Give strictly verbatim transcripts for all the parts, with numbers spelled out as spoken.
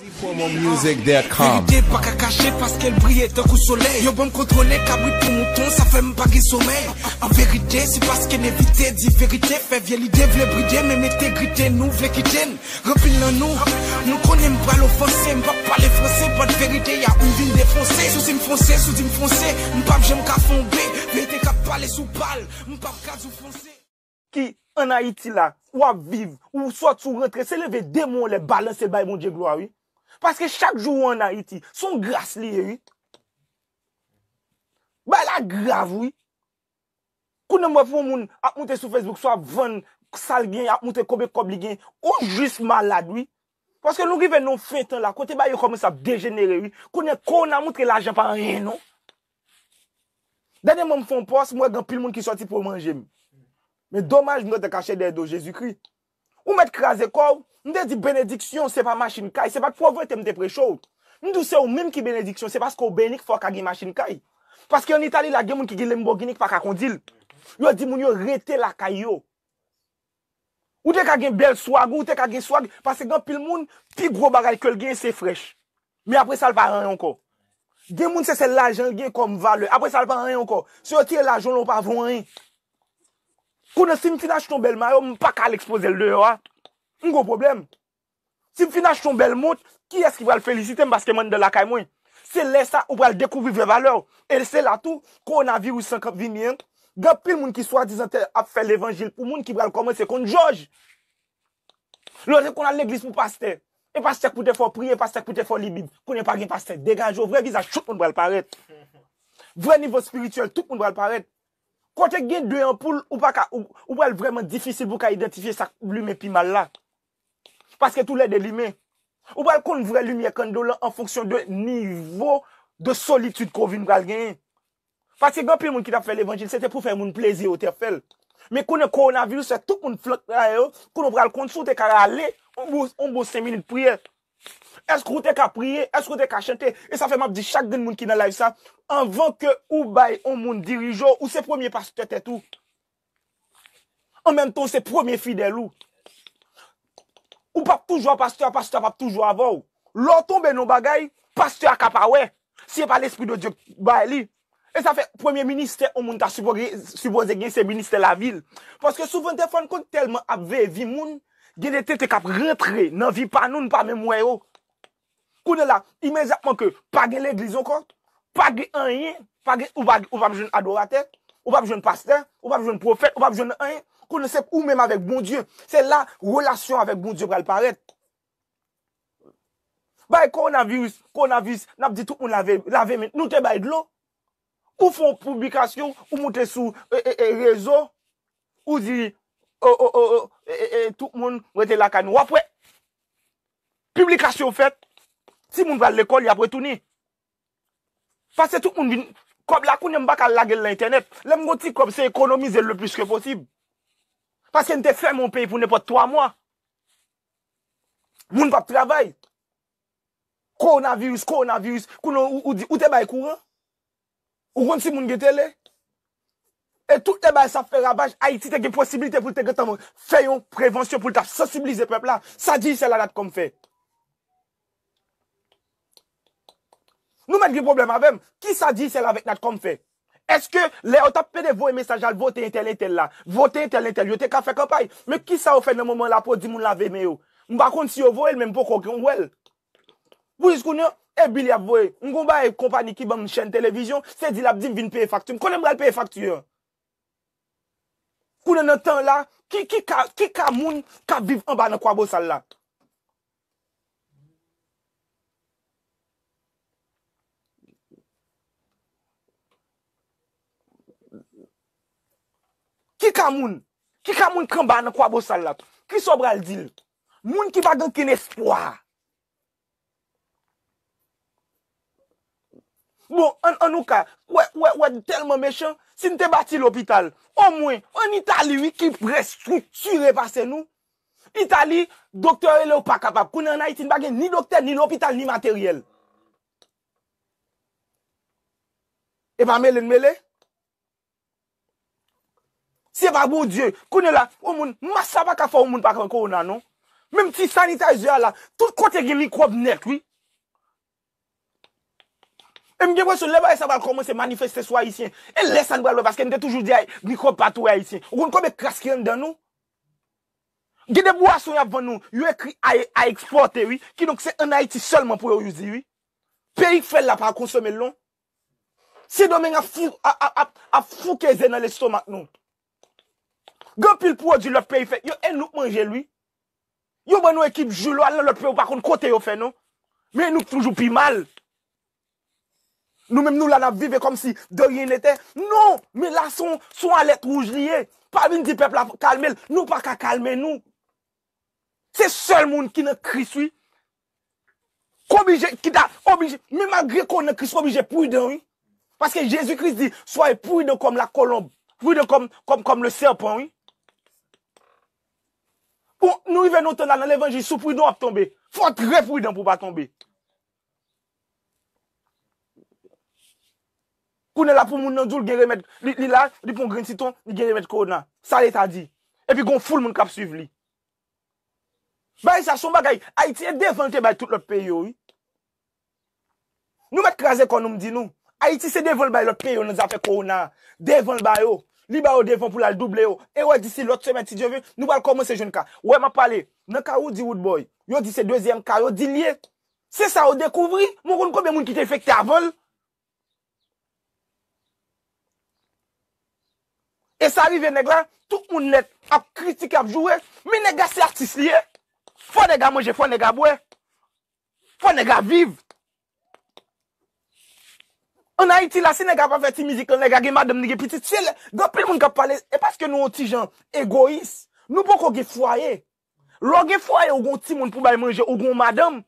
Promo music dot com. Verite pa ka kache paske l briye tankou solèy. Yo ban m kontwole kabrit pou mouton, sa fè m pa gen somèy. An verite, se paske n evite di verite, fè vye lide vle bride, menm entegrite nou vle kite n. Anpil nan nou, nou konnen m pral ofanse, m p ap pale franse, pa t verite, y a m vin defonse. Si w di m fonse, si w di m fonse, m p ap janm ka fè w be. Verite k ap pale sou pal, m p ap ka di w fonse. Ki ann Ayiti la, w ap viv, ou sòti, ou rantre, se leve de men w anlè, balanse l bay Bondye glwa, wi. Paske chak jou ou ann Ayiti, se yon gras li ye, wi. Bagay la grav, wi. Kounye a m wè pou yon moun ap moute sou Facebook, swa ap vann sa l gen, ap moute konbyen kòb li gen, ou jis malad, wi. Paske nou rive nan yon fen tan la, kote bagay yo kòmanse ap dejenere, wi. Kounye a kowona montre lajan pa anyen, non. Dènyèman, m fè yon pòs, m wè gen anpil moun ki sòti pou yo manje m. Men domaj, m gentan kache dèyè do Jezikri. Ou mèt kraze kò w. M te di benediksyon, se pa machin kay, se pa t pwovète m te preche w. M di w se ou menm ki benediksyon, se paske w beni k fè w ka gen machin kay. Paske ann Itali la, gen moun ki gen Lamborghini ki pa ka kondi l. Yo di moun yo rete lakay yo. Ou te ka gen bèl swag, ou te ka gen swag, paske gen anpil moun, pi gwo bagay ke l gen, se frèch. Men apre sa, l pa anyen ankò. Gen moun, se sèl lajan l gen kòm valè. Apre sa, l pa anyen ankò. Si yo tire lajan w, ou pa vo anyen. Kounye a, si m fin achte yon bèl mayo, m pa ka al ekspoze l deyò a. M gon pwoblèm. Si m fin achte yon bèl mont, kiyès ki pral felisite m paske m anndan lakay mwen? Se lè sa ou pral dekouvri vrè valè w. E se la tou, kowonaviris lan k ap vini an, gen anpil moun ki swadizan te ap fè levanjil pou moun ki pral kòmanse konn jòj. Lè w te konn al legliz pou pastè, e pastè k pou te fè w priye, pastè k pou te fè w li Bib. Kounye a pa gen pastè. Degaje w, vrè vizaj tout moun pral parèt. Vrè nivo espirityèl, tout moun pral parèt. Kote k gen de anpoul, ou pa ka, ou, ou pral vrèman difisil pou w ka idantifye sa k limen pi mal la. Paske toulède limen. Ou pral konn vrè limyè kandlo lan an fonksyon de nivo de solitid ke w vin pral genyen. Paske gen anpil moun ki t ap fè levanjil, se te pou fè moun plezi yo te ap fè l. Men kounye a kowonaviris fè tout moun flank dèyè yo, kounye a w pral konn si w te ka rale yon bon, yon bon senk minit priyè. Èske w te ka priye? Èske w te ka chante? E sa fè m ap di chak grenn moun ki nan live sa, anvan ke ou bay yon moun dirije w, ou se premye pastè tèt ou. An menm tan, ou se premye fidèl ou. Ou p ap toujou a pastè a, pastè a p ap toujou avè w. Lè w tonbe nan yon bagay, pastè a ka pa wè. Si se pa Lespri de Dye k bay li. E sa fè premye ministè yon moun ta sipoze, sipoze gen, se ministè lavi l. Paske souvan, defwa, n konn tèlman ap veye vi moun, gen de tenten k ap rantre nan vi pa nou, n pa menm wè yo. Kounye a la, imedyatman ke pa gen legliz ankò, pa gen anyen, pa gen, ou pa, ou p ap jwenn adoratè, ou p ap jwenn pastè, ou p ap jwenn pwofèt, ou p ap jwenn anyen. Kounye a se ou menm avèk Bondye. Se la relasyon avèk Bondye pral parèt. Bay kowonaviris, kowonaviris, n ap di tout moun lave, lave men. Nou te bay dlo. Ou fè yon piblikasyon, ou moute sou, e, e, e, rezo, ou di, o, o, o, o, e, e, e, tout moun rete lakay nou. W ap wè, piblikasyon fèt, timoun pral lekòl, y ap retounen. Paske tout moun vin, kòb la kounye a m pa ka lage l nan entènèt. Lè m gon ti kòb, se ekonomize l le plis ke posib. Paske n te fèmen yon peyi pou nenpòt twa mwa. Moun p ap travay. Kowonaviris, kowonaviris. Kounye a ou, ou di, ou te bay kouran? Ou konn si moun gen tele? E tout lè bagay sa ap fè ravaj, Ayiti te gen posiblite pou l te gentan fè yon prevansyon pou l t ap sansibilize pèp la. Sa Digicel a Natcom fè? Nou mèt gen pwoblèm avè m. Kisa Digicel avèk Natcom fè? Èske lè yo t ap pede voye mesaj al vote entèl, entèl la, vote entèl, entèl, yo te ka fè kanpay? Men kisa yo fè nan moman la pou yo di moun lave men yo? M pa konn si yo voye l, men m poko wè l. Pou jis kounye a, e bil y ap voye. M gon bagay konpayi ki ban m chèn televizyon, se di l ap di m vin peye fakti. M konnen m pral peye fakti an. Kounye a nan tan la, ki, ki ka, ki ka moun k ap viv anba nan Kwabosal la? Ki ka moun? Ki ka moun k anba nan Kwabosal la? Kisa w pral di l? Moun ki pa gen okenn espwa. Bon, an, an nou ka, wè, wè, wè, tèlman mechan, si n te bati lopital, omwen, an Itali, wi, ki prè estriktire pase nou, Itali, doktè yo rele yo pa kapab. Kounye a an Ayiti, n pa gen ni doktè, ni lopital, ni materyèl. E pa mele n mele? Se pa Bondye. Kounye a la, yon moun, mas la pa ka fè yon moun pa pran kowona, non. Menm ti sanitizer a la, tout kote gen mikwòb nèt, wi. E m gen enpresyon lè bagay sa pral kòmanse manifeste sou Ayisyen. E lè sa n pral wè, paske n te toujou di, "Ay, mikwòb pa touye Ayisyen." Ou konn konbyen kras ki anndan nou? Gen de bwason y ap vann nou, yo ekri a, a ekspòte, wi. Kidonk, se ann Ayiti sèlman pou yo uzi, wi. Peyi k fè l la pa konsome l, non. Sendomeng ap fou, ap, ap, ap, ap fouke ze nan lestomak nou. Gen anpil pwodui lòt peyi fè, yo, e nou k manje l, wi. Yo ban nou ekip jou, lè w al nan lòt peyi, ou pa konn kote yo fè, non. Men nou toujou pi mal. Nou menm, nou la, n ap viv kòmsi de rien n'était. Non, men la, se yon, se yon alèt wouj li ye. Pa vin di pèp la kalme l. Nou pa ka kalme nou. Se sèl moun ki nan Kris, wi. K oblije, ki ta oblije, men malgre ke w nan Kris, w oblije pridan, wi. Paske Jezi Kris di, "Soyez prudents comme la colombe, prudents comme, comme, comme le serpent," wi. Bon, nou rive nan tan la, nan levanjil, si w pridan, w ap tonbe. Fò w trè pridan pou w pa tonbe. Kounye la, pou moun nan di w l gen remèd, li, li la, li pran grenn sitwon, li gen remèd kowona. Sa Leta di. Epi gon foul moun k ap swiv li. Bagay sa se yon bagay, Ayiti e devan l te bay tout lòt peyi yo, wi. Nou mèt kraze kò nou, m di nou. Ayiti se devan l bay lòt peyi yo nan zafè kowona. Devan l ba yo. Li ba yo devan pou l al double yo. E wè disi lòt semèn, si Dye vle, nou pral kòmanse jwenn ka. Wè, m ap pale. Nan ka Roody Roodboy, yo di se dezyèm ka, yo di l ye. Se sa yo dekouvri. Mwen konn konbyen moun ki te enfekte avan l. E sa rive nèg la, tout moun nèt ap kritike, ap joure. Men nèg la se atis li ye. Fò nèg la manje, fò nèg la bwè. Fò nèg la viv. Ann Ayiti la, si nèg la pa fè ti mizik lan, nèg la gen madanm, li gen pitit. Se lè, gen anpil moun k ap pale, e paske nou yon ti jan egoyis. Nou poko gen fwaye. Lè w gen fwaye, ou gen yon timoun pou bay manje, ou gen yon madanm,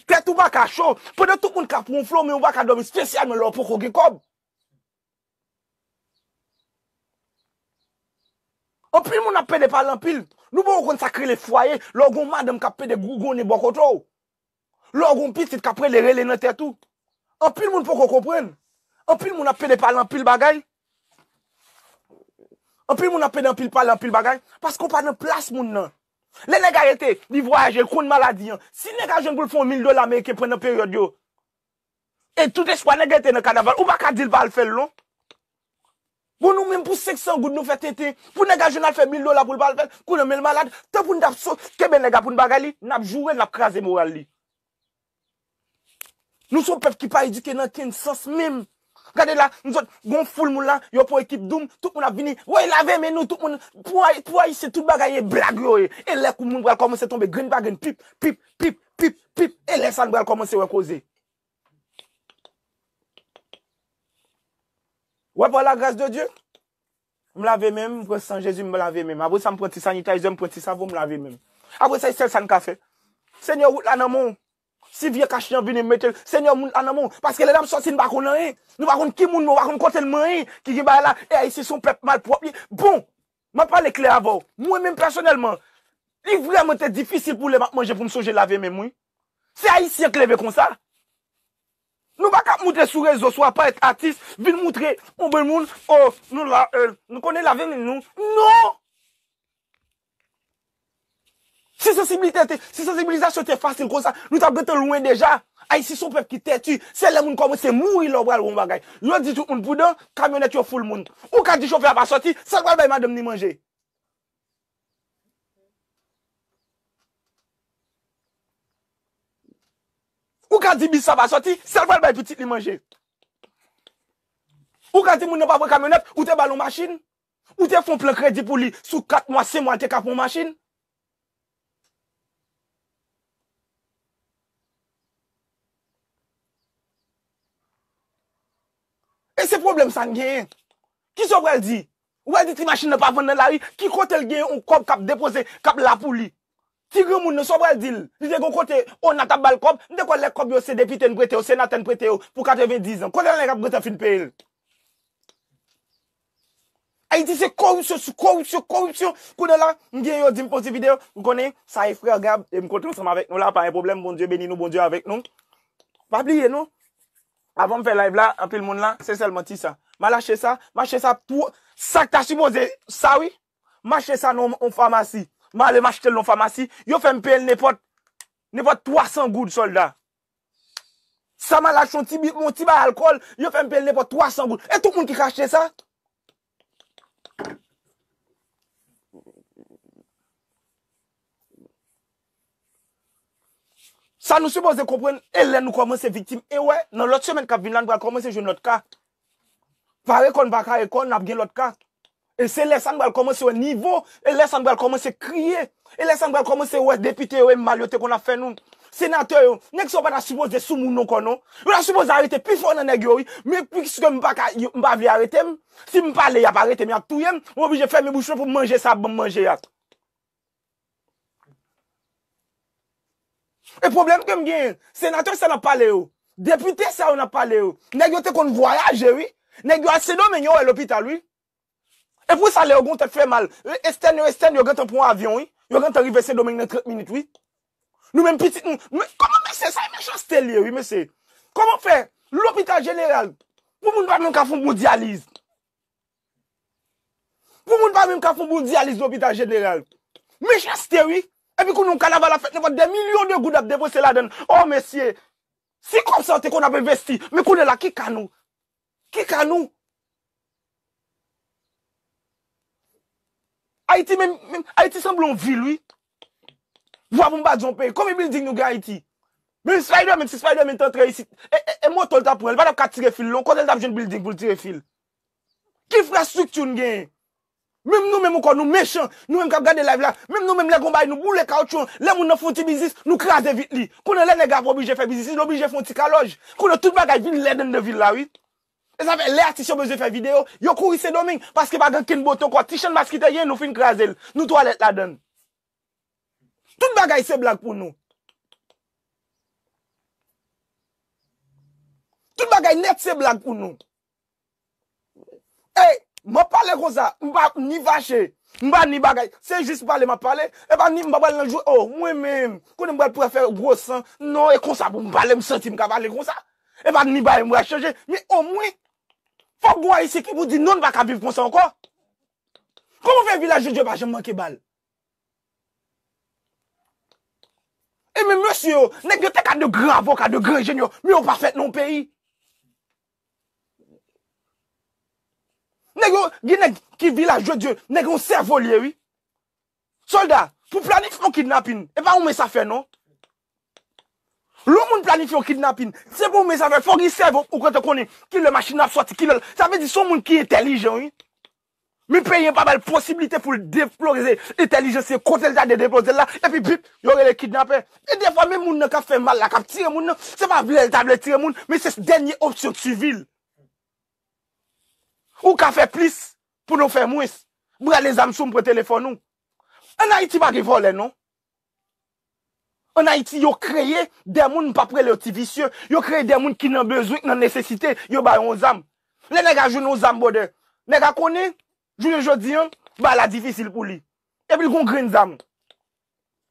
tèt ou pa ka cho. Pandan tout moun k ap wonfle w, men ou pa ka dòmi, espesyalman lè w poko gen kòb. Anpil moun ap pede pale anpil. Nou poko konn sa k rele fwaye, lè w gen yon madanm k ap pede gougonnen bò kote w. Lè w gen yon pitit k ap rele, rele nan tèt ou. Anpil moun poko konprann. Anpil moun ap pede pale anpil bagay. Anpil moun ap pede anpil pale anpil bagay. Paske w pa nan plas moun nan. Lè nèg la rete, li vwayaje, li konn maladi an. Si nèg la jwenn pou l fè yon mil dola ameriken pran nan peryòd yo, e tout espwa nèg la te nan kanaval, ou pa ka di l pa al fè l non. Bon, nou menm pou senk san goud nou fè tenten. Pou nèg la jwenn al fè mil dola pou l pa al fè l, kounye a men l malad. Tan pou n t ap so-, kenbe nèg la pou n bagay li, n ap joure l, n ap kraze moral li. Nou se yon pèp ki pa edike nan kenn sans menm. Gade la, nou sot gon foul moun la, yo pran ekip Doum, tout moun ap vini. Woy, lave men nou, tout moun, pou Ay-, pou Ayisyen, tout bagay e blag yo ye. E lè kou moun pral kòmanse tonbe, grenn pa grenn, pip, pip, pip, pip, pip. E lè sa n pral kòmanse wè koze. Wè, par la grâce de Dieu, m lave men m, m pran san Jezi, m lave men m. Apre sa, m pran ti sanitizer, m pran ti savon, m lave men m. Apre sa, e sèl sa n ka fè. Senyè, wout la nan men w. Si vye kach lan vini, m mete l. Senyè, moun la nan men w. Paske lè n ap sòti, n pa konn anyen. Nou pa konn ki moun, nou pa konn kote l manyen, ki gen bagay la. E Ayisyen se yon pèp malpwòp li. Bon, m ap pale klè avè w. Mwen menm pèsonèlman, li vrèman te difisil pou lè m ap manje pou m sonje lave men m, wi. Se Ayisyen k leve konsa. Nou pa ka ap moute sou rezo, swa parèt atis, vin moutre yon bon moun, o, nou la, e, nou konnen lave men nou. Non! Si sansibilite te, si sansibilizasyon te fasil konsa, nou t ap gentan lwen deja. Ayisyen se yon pèp ki tèti. Se lè moun kòmanse mouri lè w pral wè yon bagay. Yo di tout moun pridan, kamyonèt yo foul moun. Ou ka di chofè a pa sòti, sa l pral bay madanm ni manje? Ou ka di bis sa pa sòti, sa l pral bay pitit li manje? Ou ka di moun nan pa pran kamyonèt, ou te ba l yon machin? Ou te fè yon plan kredi pou li sou kat mwa, senk mwa, l te ka pran yon machin? E se pwoblèm sa n genyen. Kisa w pral di? Ou pral di ti machin nan pa vann nan lari? Ki kote l gen yon kòb k ap depoze, k ap la pou li? Ti granmoun nan, sa w pral di l? Li te gen kote ona t ap ba l kòb? M te kwè lè kòb yo se depite n prete yo, senatè n prete yo pou katrevendiz an. Kote nèg ap gentan fin peye l? Ayiti se koripsyon sou koripsyon, koripsyon. Kounye a la, m gen yo di m fè yon ti videyo, m konnen sa e frè Gab, e m konte ansanm avèk nou la, pa gen pwoblèm, Bondye beni nou, Bondye avèk nou. Pa bliye non. Avan m fè live la, anpil moun la, se sèl manti sa. M al achte sa, m achte sa pou, sa k ta sipoze sa wi. M achte sa nan yon famasi. m ale m achte l nan famasi, yo fè m peye l nenpòt, nenpòt twa san goud sòlda. Sa m al achte yon ti bi-, yon ti bay alkòl, yo fè m peye l nenpòt twa san goud. E tout moun ki ka achte sa? Sa nou sipoze konprann, e lè nou kòmanse viktim, e wè, nan lòt semèn k ap vin la, nou pral kòmanse jwenn lòt ka. Pare kò n pa kare kò n, n ap gen lòt ka. E se lè sa n pral kòmanse wè nivo, e lè sa n pral kòmanse kriye, e lè sa n pral kòmanse wè depite yo e mal yo te konn ap fè nou. Senatè yo, nèg sa yo pa ta sipoze sou moun ankò non. Yo ta sipoze arete pi fò nan nèg yo wi. Men piske m pa ka, yo, m pa vle arete m, si m pale y ap arete m, y ap touye m, m oblije fèmen bouch mwen pou m manje sa y ap ban m manje a. E pwoblèm ke m genyen, senatè sa n ap pale yo, depite sa yo n ap pale yo, nèg yo te konn vwayaje wi. Nèg yo al Sendomeng yo wè lopital wi. E pou sa lè yo gen yon tèt fè mal, estèn yo, estèn yo gentan pran yon avyon wi. Yo gentan rive Sendomeng nan trant minit wi. Nou menm pitit nou, men kòman mesye sa e mechanste l ye wi mesye. Kòman fè lopital jeneral pou moun pa menm ka fè yon bon dyaliz? Pou moun pa menm ka fè yon bon dyaliz lopital jeneral. Mechanste wi. Epi kounye a yon kanaval ap fèt, nenpòt de milyon de goud ap depanse ladan l. O mesye, si kòb sa yo te konn ap envesti, men kounye a la ki ka nou? Ki ka nou? Ayiti menm, menm, Ayiti sanble yon vil wi. Vwa pou m pa di yon peyi. Konbyen bilding nou gen Ayiti? Menm Spiderman, si Spiderman t antre isit, e, e, e moto l t ap pran, li pa t ap ka tire fil non. Kote l t ap jwenn bilding pou l tire fil? Ki enfrastrikti n genyen? Menm nou menm ankò nou mechan, nou menm k ap gade live la, menm nou menm lè gon bagay nou boule kawotchou an, lè moun nan fè yon ti biznis, nou kraze vit li. Kounye a lè nèg la pa oblije fè biznis, li oblije fè yon ti kalòj. Kounye a tout bagay vin lèd anndan vil la wi. E sa fè lè atis yo bezwen fè videyo, yo kouri Sendomeng, paske pa gen kenn bote ankò. Ti chann mas ki te gen, nou fin kraze l. Nou twalèt ladan l. Tout bagay se blag pou nou. Tout bagay nèt se blag pou nou. Ey, m ap pale konsa, m pa ni fache, m pa ni bagay, se jis pale m ap pale, e pa ni m pa pral nan jwe, o, mwen menm, konnen m pral prefere gwo san, non, e konsa pou m pale, m santi m ka pale konsa, e pa ni bagay m pral chanje, men omwen, fòk gon Ayisyen ki pou di non, n pa ka viv konsa ankò. Kòman fè Vilaj de Dye pa janm manke bal? E menm mesye yo, nèg yo te ka de gran avoka, de gran enjenyè, men yo pa fèt nan yon peyi. Nèg yo, gen nèg ki Vilaj de Dye, nèg yon sèvo l ye wi. Sòlda, pou planifye yon kidnapin, e pa yon men sa fè non. Lè yon moun planifye yon kidnapin, se pou yon men sa fè, fòk gen sèvo ou kote konnen kilè machin nan ap sòti, kilè, sa vle di se yon moun ki entèlijan wi. Men peyi an pa ba l posiblite pou l deplwaye entèlijans li kote l ta dwe deplwaye l la, epi bip, yo rele kidnapè. E defwa menm moun nan k ap fè mal la, k ap tire moun nan, se pa vle l ta vle tire moun, men se dènye opsyon de sivi l. Ou ka fè plis pou nou fè mwens. Brale zam sou m, pran telefòn ou. Ann Ayiti pa gen vòlè non. Ann Ayiti, yo kreye de moun, m p ap rele yo ti visye, yo kreye de moun ki nan bezwen, ki nan nesesite, yo ba yo yon zam. Lè nèg a jwenn yon zam, brother, nèg a konnen, jounen jodi an, bagay la difisil pou li. Epi l gen yon grenn zam.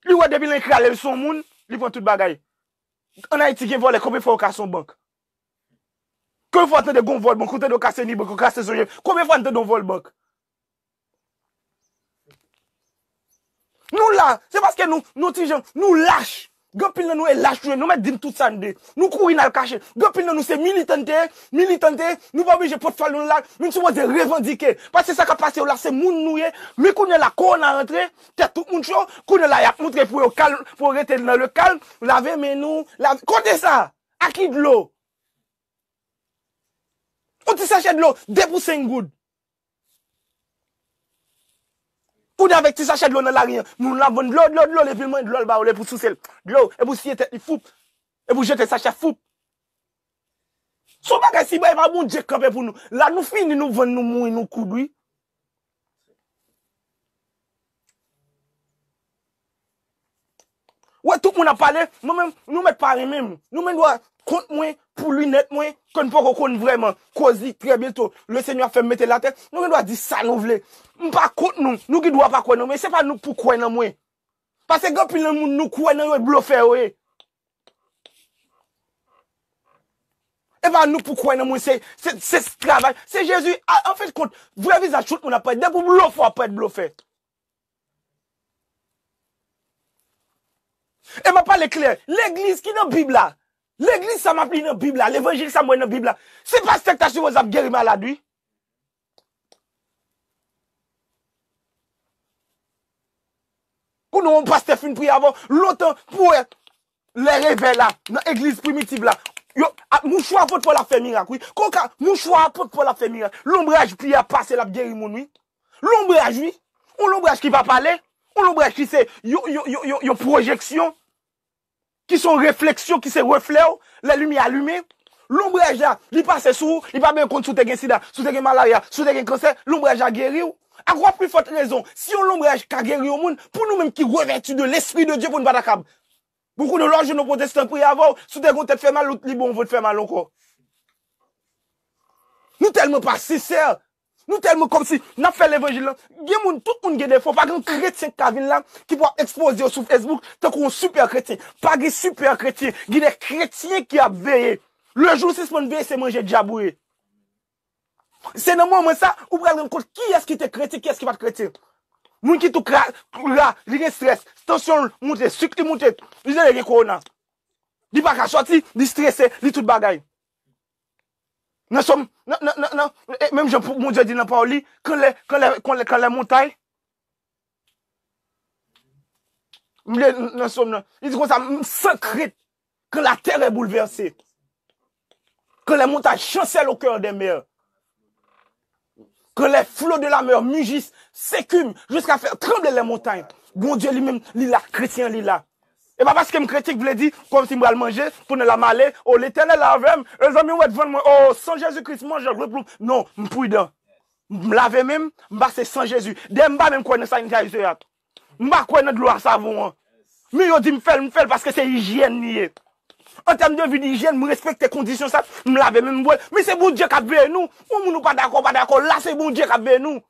Li wè depi l enkrale l se yon moun, li pran tout bagay. Ann Ayiti gen vòlè, konbyen fwa yo kase yon bank? Konbyen fwa w tande gen yon vòl bank, ou tande yo kase Unibank, yo kase Sogebank? Konbyen fwa n tande yon vòl bank? Nou la, se paske nou, nou ti jan, nou lach. Gen anpil nan nou e lach nou ye, nou mèt di n tout sa n de. Nou kouri n al kache. Gen anpil nan nou se militan n te ye, militan n te ye, nou pa oblije pot fal nou la, men n sipoze revandike. Paske sa k ap pase yo la se moun nou ye, men kounye a la kowona rantre, tèt tout moun cho, kounye a la y ap montre pou yo kalm, pou yo rete nan le kalm, lave men nou, lave, kote sa? A ki dlo? Yon ti sachè dlo, de pou senk goud. Ou de avèk ti sachè dlo nan lari an. Moun la vann dlo, dlo, dlo, epi l mande dlo, l ba ou, l epi w souse l. Dlo, epi w siye tèt li foup. Epi w jete sachè foup. Se yon bagay si bay pa Bondye k kanpe pou nou. La nou fini, nou vann, nou mouri, nou koud wi. Wè, tout moun ap pale, mwen menm, nou mèt pa renmen m. Nou mèt dwa kont mwen pou linèt mwen, ke n poko konn vrèman. Koz li, trè byento, le Senyè ap fè m mete l atè. Nou gen dwa di sa nou vle. M pa kont nou, nou gen dwa pa kwè nan mwen, men se pa nou pou kwè nan mwen. Paske gen anpil nan moun nou kwè nan yo, e blofè yo ye. E pa nou pou kwè nan mwen, se, se, se travay, se Jezi. A, an fen de kont, vrè vizaj tout moun ap parèt. Depi w blofè, w ap parèt blofè. E m ap pale klè, legliz ki nan Bib la, legliz sa m ap li nan Bib la, levanjil sa m wè nan Bib la, se pastè k ta sipoze ap geri malad, wi. Kounye a yon pastè fin priye avè w, lontan pou wè lè revèy la, nan egliz primitiv la, yo, a, mouchwa apot Pòl ap fè mirak, wi. Koka, mouchwa apot Pòl ap fè mirak. Lonbraj pye a pase, l ap geri moun, wi. Lonbraj, wi. Yon lonbraj ki pa pale, yon lonbraj ki se yon, yon, yon, yon, yon pwojeksyon, ki se yon refleksyon, ki se reflè w, lè limyè a limen. Lonbraj la, li pase sou ou, li pa bezwen konn si w te gen sida, si w te gen malarya, si w te gen kansè, lonbraj la geri w. A gwo pli fòt rezon, si yon lonbraj ka geri yon moun, pou nou menm ki revèti de Lespri de Dye, pou nou pa ta kab. Bon, kounye a, lè w jwenn yon pwotestan priye avè w, si w te gen yon tèt fè mal, li ba w yon vant fè mal ankò. Nou tèlman pa sensè. Nou tèlman kòmsi n ap fè levanjil lan. Gen moun, tout moun gen defo. Pa gen yon kretyen k ka vin la ki pou ap ekspoze yo sou Facebook tankou yon sipè kretyen. Pa gen sipè kretyen. Gen de kretyen ki ap veye. Lè jou w sispann veye, se manje dyab ou ye. Se nan moman sa, ou pral rann kont kiyès ki te kretyen, kiyès ki pa t kretyen. Moun ki tou kra, la, li gen estrès, tansyon l moute, sik li moute, li tande gen kowona. Li pa ka sòti, li estrese, li tout bagay. Nan Sòm, nan, nan, nan, nan, e menm jan pou Bondye di nan pawòl li, quand les, quand les, quand les, quand les montagnes, m li nan Sòm nan, li di konsa, m san krent, quand la terre est bouleversée, quand les montagnes chancellent au cœur des mers, quand les flots de la mer mugissent, s'écument, jusqu'à faire trembler les montagnes. Bondye li menm, li la, kretyen li la. E pa paske m kretyen k vle di, kòmsi m pral manje, tounen la m ale, o Letènèl la avè m, e zanmi w wè devan mwen, o san Jezi Kris, manje, gloup, gloup. Non, m pridan. M lave men m, m pase san Jezi. Dayè m pa menm kwè nan sanitizè a. M pa kwè nan dlo a savon an. Men yo di m fè l, m fè l paske se ijyèn li ye. An tèm de vi, ijyèn, m respekte kondisyon sa, m lave men m, m bwè l. Men se Bondye k ap veye nou. Yon moun ou pa dakò, pa dakò, la se Bondye k ap veye nou.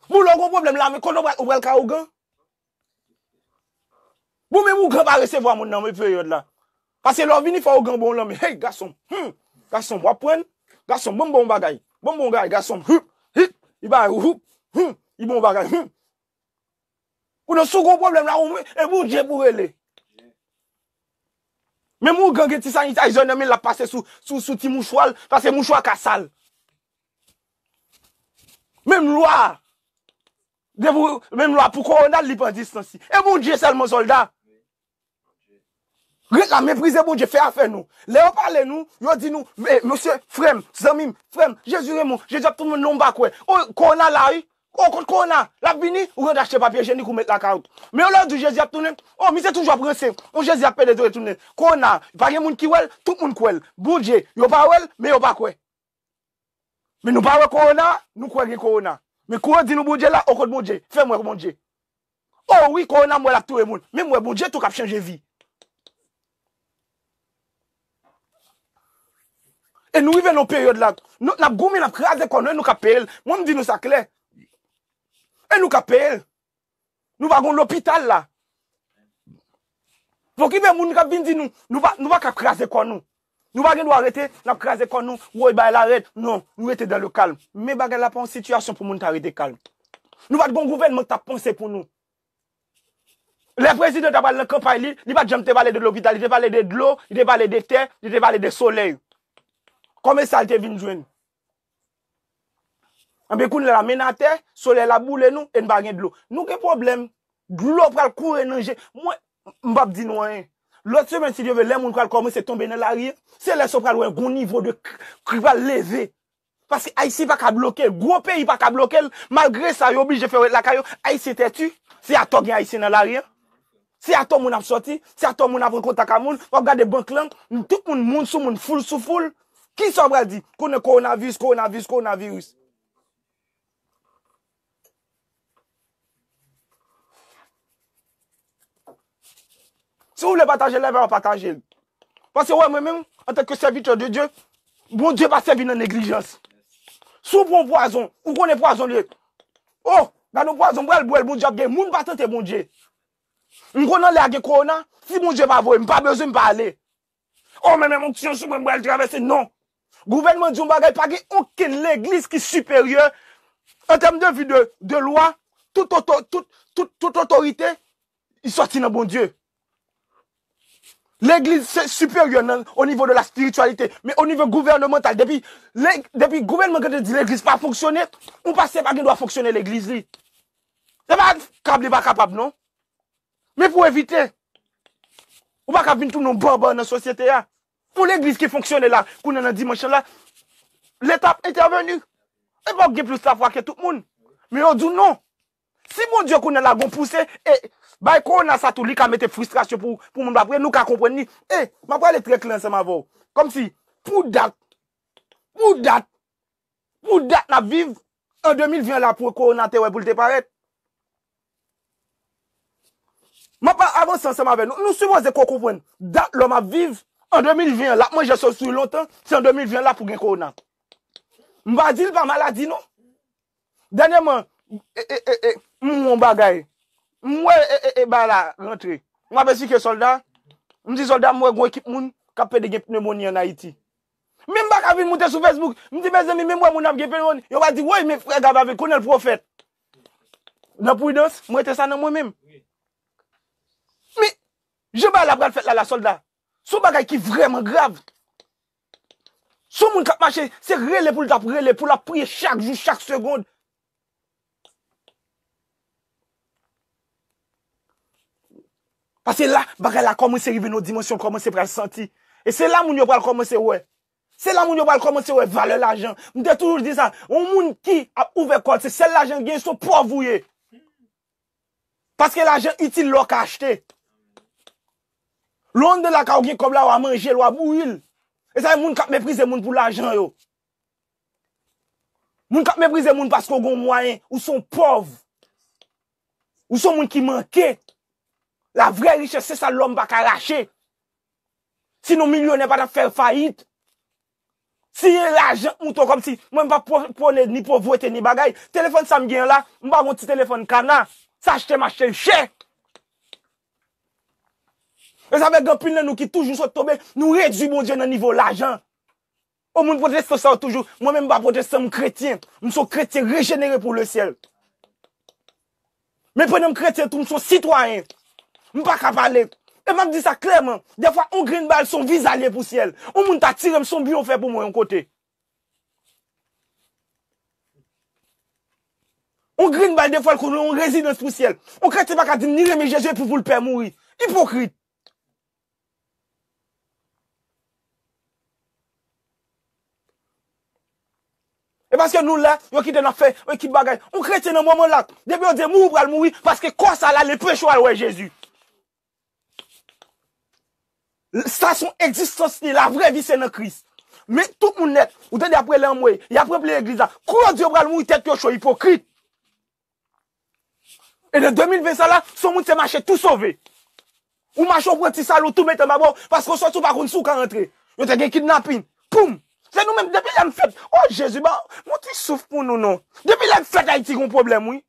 Bon, lè w gen yon pwoblèm la, men kote w pral, ou pral kay ougan? Bon, menm ougan pa resevwa moun nan, men peryòd la. Paske lè w vini fè ougan bon lan, men, hey, gason, hmm, gason, w ap pran, gason, ban m bon bagay, ban m bon bagay, gason, hup, hip, li ba ou, hup, hmm, li bon bagay, hmm. Kounye a, si w gen yon pwoblèm la, ou, e Bondye pou rele. Menm ougan gen ti sanitizer nan men l, l ap pase sou, sou, sou ti mouchwa l, paske mouchwa ka sal. Menm lwa, depi w, menm lwa pou kowona, li pran distans li. E Bondye sèlman sòlda. Ret la, meprize Bondye, fè afè nou. Lè yo pale nou, yo di nou, "E, mesye, frè m, zanmi m, frè m, Jezi renmen w, Jezi ap tounen w, non, m pa kwè." O, kowona la, wi. O, kot kowona, l ap vini, ou rantre achte papye jenik, ou met lakay ou. Men yo lè yo di w Jezi ap tounen, o, misye toujou ap ranse. O, Jezi ap pede tou retounen. Kowona, pa gen moun ki wè l, tout moun kwè l. Bondye, yo pa wè l, men yo pa kwè. Men nou pa wè kowona, nou kwè gen kowona. Men kou yo di nou Bondye la, o kot Bondye, fè m wè Bondye. O wi, kowona m wè l ap touye moun. Men m wè Bondye tou k ap chanje vi. E nou rive nan yon peryòd la, nou, n ap goumen, n ap kraze kò nou, e nou k ap peye l. Mwen, m di nou sa klè. E nou k ap peye l. Nou pa gen lopital la. Fòk gen moun k ap vin di nou, nou pa, nou pa ka kraze kò nou. Nou pa gen dwa rete, n ap kraze kò nou, woy, bagay la rèd. Non, nou rete dans le calme. Men bagay la pa yon sitiyasyon pou moun ta rete kalm. Nou pa t gen yon gouvènman k t ap panse pou nou. Lè prezidan t ap al nan kanpay li, li pa t janm te pale de lopital, li te pale de dlo, li te pale de tè, li te pale de solèy. Kòman sa l te vin jwenn? Anben, kounye a la, men n atè, solèy la boule nou, e n pa gen dlo. Nou gen pwoblèm. Dlo pral kouri nan je. Mwen, m p ap di nou anyen. Lòt semèn, si Dye vle, lè moun pral kòmanse tonbe nan lari a, se lè sa w pral wè yon nivo de k-, ki pral leve. Paske Ayisyen pa ka bloke l. Gwo peyi pa ka bloke l. Malgre sa, yo oblije fè yo ret lakay yo. Ayisyen tèti. Se atò gen Ayisyen nan lari a. Se atò moun ap sòti. Se atò moun ap pran kontak ak moun. W ap gade bank lan. Tout moun, moun sou moun, foul sou foul. Kisa w pral di? Konnen kowonaviris, kowonaviris, kowonaviris. Si w vle pataje live la, pataje l. Paske, wè, mwen menm, antanke sèvitè de Dye, Bondye pa sèvi nan neglijans. Si w pran pwazon, ou konnen pwazon li ye. O, gade yon pwazon, m pral bwè l, Bondye ap gen. Moun pa tante Bondye. M konn anlè a gen kowona, si Bondye pa voye, m pa bezwen, m pa ale. O, men menm onksyon sou mwen, m pral travèse. Non. Gouvènman di yon bagay, pa gen okenn legliz ki siperyè an tèm de vi de, de lwa, tout oto-, tout, tout, tout otorite, li sòti nan Bondye. Legliz se siperyè nan, o nivo de la spiritualité, men o nivo gouvènemantal, depi, le, depi gouvènman ki te di legliz pa fonksyone, yon pastè pa gen dwa fonksyone legliz li. Se pa kab li pa kapab, non. Men pou evite, ou pa ka vin tounen yon baba nan sosyete a. Yon legliz ki fonksyone la, kounye a nan dimanch la, Leta ap entèveni. E pa w gen plis lafwa ke tout moun. Men yo di w non. Si Bondye kounye a la gon pouse, e bay kowona sa tou, li ka mete fristrasyon pou, pou moun pa priye, nou ka konprann li. E, m ap prale trè klè ansanm avè w. Kòmsi, pou dat, pou dat, pou dat n ap viv, an de mil ven la pou kowona te wè pou l te parèt. M ap avanse ansanm avè nou. Nou sipoze ko konprann dat lòm ap viv an de mil ven an. L ap manje sòs sou lontan, se an de mil ven an la pou gen kowona. M pa di l pa maladi, non. Dènyèman, e, e, e, e, m wè yon bagay. M wè, e, e, e, bagay la rantre. M ap esplike sòlda. M di sòlda, m wè gon ekip moun k ap pede gen pnewmoni ann Ayiti. Men m pa ka vin moute sou Facebook. M di, mezanmi, men m wè moun ap gen pnewmoni. Yo va di, woy, men frè Gabe avèk konnen l pwofèt. Nan pridans, m rete sa nan mwen menm. Men, jan bagay la pral fèt la, la sòlda. Se yon bagay ki vrèman grav. Se yon moun k ap mache, se rele pou l t ap rele, pou l ap priye chak jou, chak segonn. Paske la, bagay la kòmanse rive nan yon dimansyon, l kòmanse pral santi. E se la moun yo pral kòmanse wè. Se la moun yo pral kòmanse wè valè lajan. M te toujou di sa, yon moun ki ap ouvè kò l, se sèl lajan l genyen, se yon pòv ou ye. Paske lajan itil lè w ka achte. Lè w anndan lakay ou gen kòb la, w a manje l, w a bouyi l. E sa, moun k ap meprize moun pou lajan yo. Moun k ap meprize moun paske w gen mwayen, ou se yon pòv. Ou se yon moun ki manke. La vrè richès, se sa lòm pa ka rache. Sinon, milyonè pa t ap fè fayit. Si gen lajan, mouton kòmsi, mwen m pa pwo-, pwone ni povrete ni bagay. Telefòn sa m gen an la, m pa gon ti telefòn kana. Sa achte m achte l chè. E sa fè gen anpil nan nou ki toujou sot tonbe, nou redui Bondye nan nivo lajan. O moun pwotestan sa yo toujou, mwen menm m pa pwotestan, m kretyen. M se yon kretyen rejenere pou lesyèl. Men pandan m kretyen tou, m se yon sitwayen. M pa ka pale. E m ap di sa klèman. Dèfwa, yon grenn bal se yon viza l ye pou syèl. Yon moun ta tire m, se yon byen w fè pou mwen yon kote. Yon grenn bal, dèfwa, l konn yon rezidans pou syèl. Yon kretyen pa ka di m ni renmen Jezi epi pou l pè mouri. Ipokrit. E paske nou la, yo kite n ap fè, yo kite bagay. Yon kretyen nan moman la, depi yo di mouri, ou pral mouri, paske kò sa la, le peche w al wè Jezi. Sa se yon egzistans li, la vrè vi se nan Kris. Men tout moun nèt, ou tande ap rele anmwe, y ap ranpli legliz la. Kou yo di yo pral mouri, tèt yo cho, ipokrit. E nan de mil ven sa la, se yon moun se mache tou sove. Ou mache, ou pran ti sal, ou tou mete anba bra w, paske w sòti, ou pa konn si w ka rantre. Yo te gen kidnapin. Poum! Se nou menm, depi lè m fèt. O Jezi, ba, yon ti souf pou nou non. Depi lè m fèt, Ayiti gon pwoblèm, wi.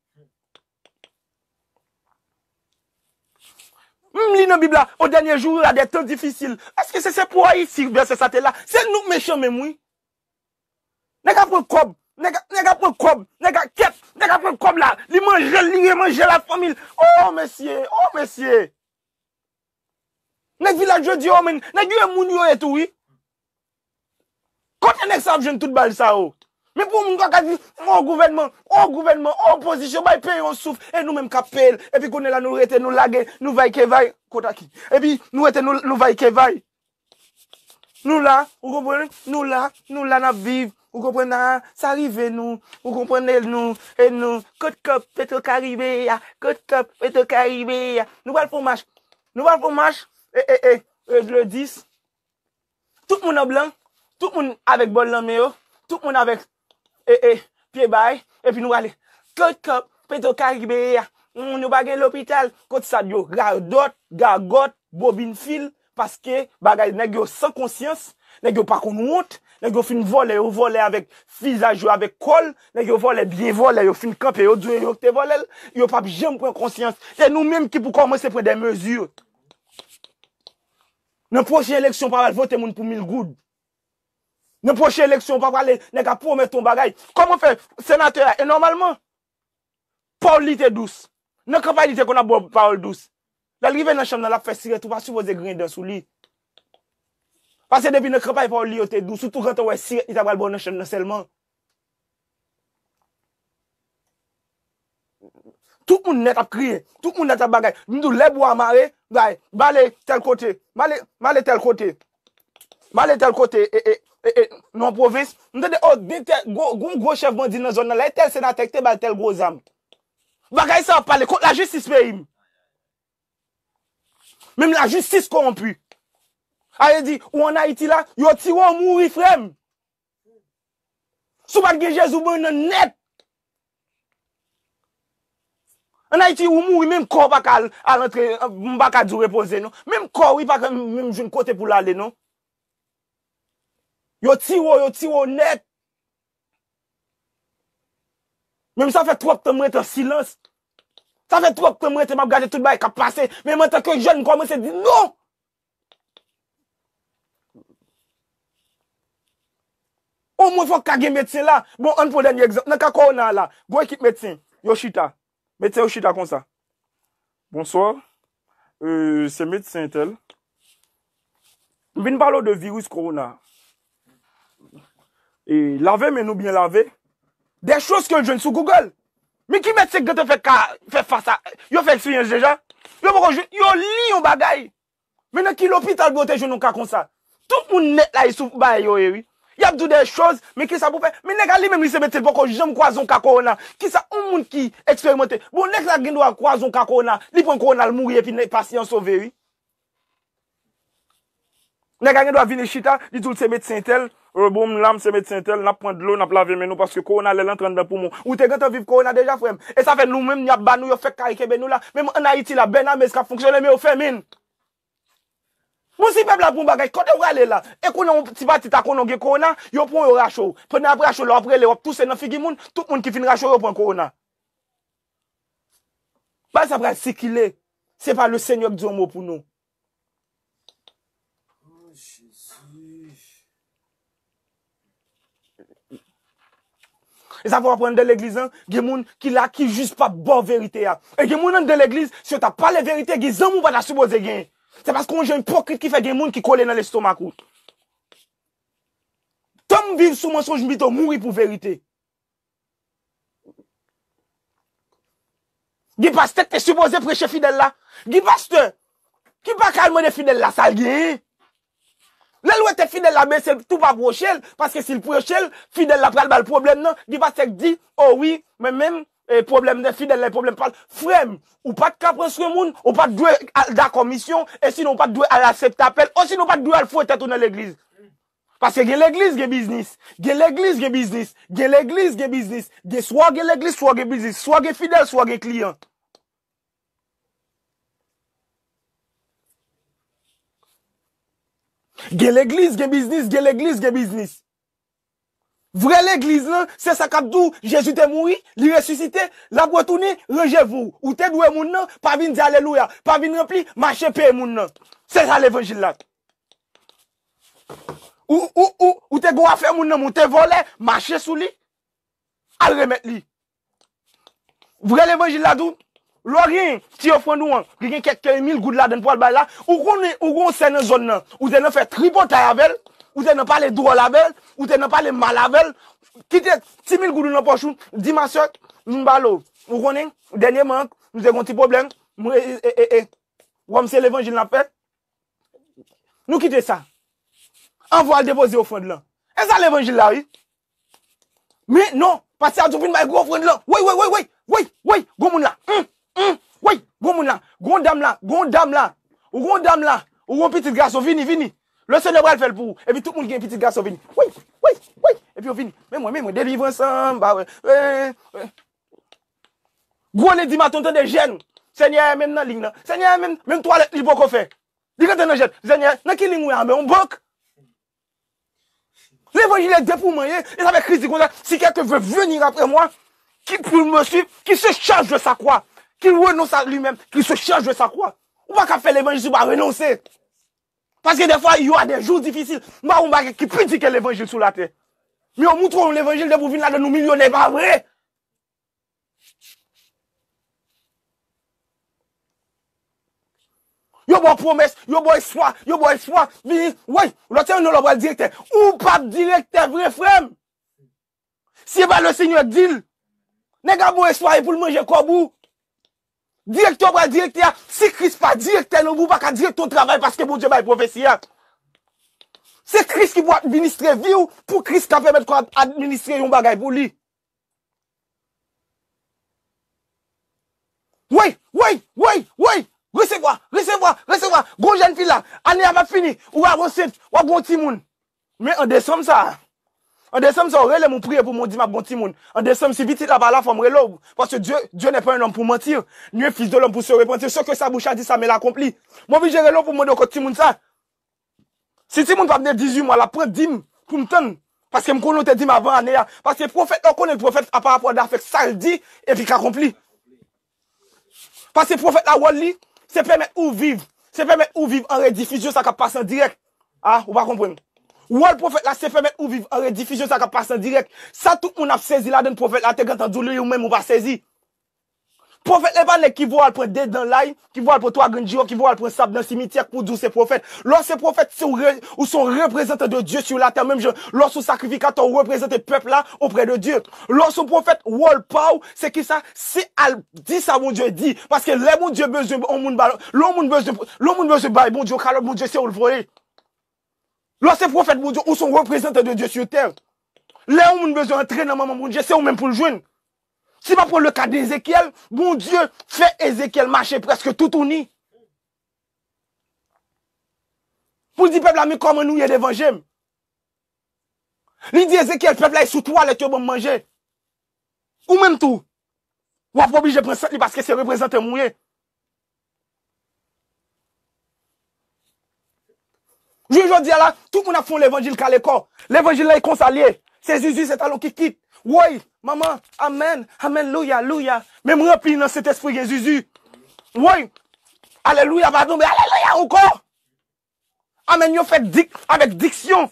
M li nan Bib la, au dernier jour, il y aura des temps difficiles. Èske se, se pou Ayiti vèsè sa te la? Se nou k mechan menm, wi. Nèg ap pran kòb, nèg, nèg ap pran kòb, nèg ap kèt, nèg ap pran kòb la, li manje l, li remanje l ak fanmi l. O mesye, o mesye. Nèg Vilaj Jodi yo menm, nèg yo e moun yo ye tou wi. Kote nèg sa ap jwenn tout bal sa yo? Men pou moun pa ka di, o gouvènman, o gouvènman, o opozisyon, bay peyi yon souf, e nou menm k ap peye l. Epi kounye la nou rete, nou lage, nou vaykevay, kote ki? Epi nou rete, nou, nou vaykevay. Nou la, ou konprann? Nou la, nou la n ap viv. Ou konprann a, sa rive nou. Ou konprann e nou, e nou. Kot kòb Petro Caribe a? Kot kòb Petro Caribe a? Nou pral fè yon mach. Nou pral fè yon mach. E, e, e, e, le dis. Tout moun an blan. Tout moun avèk bòl nan men yo. Tout moun avèk e, e, pye bay, epi nou ale. Kot kòb Petro Caribe a? Hmm, nou pa gen lopital. Kot sa yo? Radòt, gagòt, bobin fil, paske bagay nèg yo san konsyans, nèg yo pa konn wont, nèg yo fin vòlè, yo vòlè avèk vizaj yo, avèk kò l, nèg yo vòlè byen vòlè, yo fin kanpe, yo di yo ki te vòlè l, yo p ap janm pran konsyans. Se nou menm ki pou kòmanse pran de mezi. Nan pwochen eleksyon, pa al vote moun pou mil goud. Nan pwochen eleksyon, w pa prale, nèg ap pwomèt yon bagay. Kòman fè senatè a? E nòmalman, pawòl li te dous. Nan kanpay, li te konn ap ba w pawòl dous. Lè l rive nan chanm nan, l ap fè sirèt, ou pa sipoze griyen dan sou li. Paske depi nan kanpay pawòl li yo te dous, ou tou gentan wè sirèt li ta pral ba w nan chanm nan sèlman. Tout moun nèt ap kriye. Tout moun nèt ap bagay. M di w, lè bwa a mare, bay, m ale tèl kote. M ale, m ale tèl kote. M ale tèl kote, e, e, e, e, nan pwovens. M tande, o, gen tèl, gwo, gwo, gwo chèf bandi nan zòn nan. Lè tèl senatè ki te ba l tèl gwo zam. Bagay sa ap pale kont lajistis peyi m. Menm lajistis kowonpi. A vle di, ou ann Ayiti la, yo tiye w mouri, frè m. Si w pa t gen Jezi, ou bannann nèt. Ann Ayiti, ou mouri, menm kò w pa ka al, al antre, m pa ka di w repoze, non. Menm kò w, li pa ka menm jwenn kote pou l ale, non. Yo tiye w, yo tiye w nèt. Menm sa fè twòp tan m rete an silans. Sa fè twòp tan m rete, m ap gade tout bagay k ap pase. Men m antanke jèn, m kòmanse di non. Omwen fòk ka gen medsen la. Bon, ann pran dènye egzanp. Nan ka kowona a la, gon ekip medsen, yo chita. Medsen yo chita konsa. Bonswa. Euh, se medsen entèl. M vin pale w de viris kowona. E lave men nou byen lave. De choz ke l jwenn sou Google. Men ki medsen k gentan fè ka, fè fas a, yo fè eksperyans deja. Yo poko jwenn, yo li yon bagay. Men nan ki lopital pou yo te jwenn yon ka konsa? Tout moun nèt la, e sou bagay yo ye, wi. Y ap di w de choz, men kisa pou fè? Men nèg la li menm li se medsen, li poko janm kwaze yon ka kowona. Kisa yon moun ki eksperimante? Bon, nèg la gen dwa kwaze yon ka kowona, li pran kowona, l mouri, epi nèg pasyan sove, wi. Nèg la gen dwa vini chita, li di w se medsen entèl, euh, bon, m la, m se medsen entèl, n ap pran dlo, n ap lave men nou, paske kowona lè l antre anndan poumon. Ou te gentan viv kowona deja, frè m. E sa fè nou menm, y ap ba nou, yo fèk kare kenbe nou la. Menm ann Ayiti la, Bernamez k ap fonksyone, men yo fèmen l. Bon, si pèp la pran bagay, kote w prale la? E konnen yon ti pati ta konnen w gen kowona, yo pran w, yo rache w. Pandan y ap rache w la, w ap rele, w ap touse nan figi moun, tout moun ki fin rache w, yo pran kowona. Bagay sa pral sikile. Se pa Lesenyè k di yon mo pou nou. Oh, Jezi. E sa fè w ap wè anndan legliz lan, gen moun ki la ki jis p ap ba w verite a. E gen moun anndan legliz, si yo ta pale verite, gen zanmi w pa ta sipoze genyen. Se paske yon jan ipokrit ki fè gen moun ki kole nan lestomak ou. Tan m viv sou mansonj, m pito mouri pou verite. Gen pastè ki te sipoze preche fidèl la. Gen pastè ki pa ka al mande fidèl la sa l genyen. Lè l wè tèt fidèl la bese, l tou pa pwoche l, paske si l pwoche l, fidèl la pral ba l pwoblèm nan. Gen pastè k di, o wi, men menm, e, pwoblèm de fidèl la, e pwoblèm pa l. Frè m, ou pa t ka pran swen moun, ou pa t dwe al dakò misyon, e sinon ou pa t dwe al aksepte apèl, osinon ou pa t dwe al foure tèt ou nan legliz. Paske gen legliz, gen biznis. Gen legliz, gen biznis. Gen legliz, gen biznis. Gen swa w gen legliz, swa w gen biznis. Swa w gen fidèl, swa w gen kliyan. Gen legliz, gen biznis, gen legliz, gen biznis. Vrè legliz lan, se sa k ap di w, Jezi te mouri, li resisite, l ap retounen, ranje vi w. Ou te dwe moun nan, pa vin di alelouya, pa vin ranpli, mache peye moun nan. Se sa levanjil la. Ou, ou, ou, ou te gen afè moun nan, men ou te vòlè, mache sou li, al remèt li. Vrè levanjil la tou, lè w gen ti ofrann ou an, ki gen kèk mil goud ladan l pou al bay la, ou konnen, ou gen yon sè nan zòn nan, ou te nan fè tripotay avè l, ou te nan pale dwòl avè l, ou te nan pale mal avè l, kite ti mil goud ou nan pòch ou, di masè, m pale w, ou konnen, dènyèman, nou te gen yon ti pwoblèm, m, e, e, e, e, wè m se levanjil n ap fè, nou kite sa. Ann voye al depoze ofrann lan. E sa levanjil la, wi. Men non, pastè a tou vin bay gwo ofrann lan. Woy, woy, woy, woy, woy, woy, gwo moun la. Hum, hum, woy, gwo moun la. Gwo dam la, gwo dam la. Ou gwo dam la. Ou gwo pitit gason, vini, vini. Lesenyè pral fè l pou ou. Epi tout moun ki gen pitit gason vini. Woy, woy, woy. Epi yo vini. Men mwen, men mwen, delivrans an, ba wè. Eh, eh. Gwo lendi maten, tande jèn. Senyè, menm nan liy nan. Senyè, menm, menm twalèt li poko fè. Li gentan nan jèn. Senyè, nan ki liy ou ye a, men yon bank? Levanjil e de pou mwen ye, e sa fè Kris di konsa, si quelqu'un veut venir après moi, qu'il me suive, qu'il se charge de sa croix, qu'il renonce à lui-même, qu'il se charge de sa croix. Ou pa ka fè levanjil si w pa renonse. Paske dèfwa, il y aura des jours difficiles. M pa yon bagay ki pi di ke levanjil sou latè. Men yo moutre w yon levanjil depi w vin ladan nou milyonè, pa vre? Yo ba w pwomès, yo ba w espwa, yo ba w espwa. Vini, woy, lòt semèn nan lè w pral direktè. Ou p ap direktè vre, frè m. Si e pa le Senyè k di l. Nèg la ba w espwa e pou l manje kòb ou. Direktè w pral direktè a. Si Kris pa direktè nan ou, ou pa ka direktè yon travay paske Bondye bay pwofesi a. Se Kris ki pou administre vi w, pou Kris ka pèmèt kò a administre yon bagay pou li. Woy, woy, woy, woy! Resevwa, resevwa, resevwa! Gon jèn fi la, ane a p ap fini, ou ap ansent, w ap gon timoun. Men an desanm sa, an desanm sa, ou rele m, ou priye pou mwen, ou di m ap gon timoun. An desanm, si pitit la pa la, fò m rele w. Paske Dieu, Dieu n'est pas un homme pour mentir, ni un fils de l'homme pour se repentir. Ce que sa bouche a dit, sa men l akonpli. Mwen oblije rele w pou mande w kot timoun sa. Si timoun pa vle dizuit mwa, l ap pran di m pou m tann. Paske m konnen w te di m avan ane a. Paske pwofèt la, ou konnen pwofèt a pa rapò avèk sa l di epi k akonpli. Paske pwofèt la, wòl li, se pèmèt ou viv. Se pèmèt ou viv an redifizyon sa k ap pase an dirèk. A, ou pa konprann. Wòl pwofèt la, se pèmèt ou viv an redifizyon sa k ap pase an dirèk. Sa tout moun ap sezi ladann pwofèt la te gentan di w li, ou menm ou pa sezi. Pwofèt la pa nèg ki voye al pran de dan lay, ki voye al pran twa grenn jiwòf, ki voye al pran sab nan simityè pou di w se pwofèt. Lè w se pwofèt, se ou, re, ou se yon reprezantan de Dye sou latè, menm jan lè w se yon sakrifikatè, ou reprezante pèp la oprè de Dye. Lè w se yon pwofèt, wòl pa w, se kisa? Se al di sa Bondye di. Paske lè Bondye bezwen yon moun ba, lè yon moun bezwen, lè yon moun bezwen bay Bondye yon kalòt, Bondye se ou l voye. Lè w se pwofèt Bondye, ou se yon reprezantan de Dye sou tè. Lè yon moun bezwen antre nan manman Bondye, se ou menm pou l jwenn. Si n ap pran le ka de Ezekyèl, Bondye fè Ezekyèl mache prèske toutouni. Pou l di pèp la, men kòman nou ye devan je m. Li di Ezekyèl, pèp la ye sou twalèt, yo ban m manje. Ou menm tou, w ap oblije pran sant li paske se reprezantan m ou ye. Jounen jodi a la, tout moun ap fè yon levanjil kale kò. Levanjil la e konsa l ye. Se zuzu, se talon kikit. Woy, manman, amèn, amèn, louya, louya. Men m ranpli nan Sentespri gen zuzu. Woy, alelouya, pa tonbe, alelouya ankò. Amèn, yo fè dik, avèk diksyon.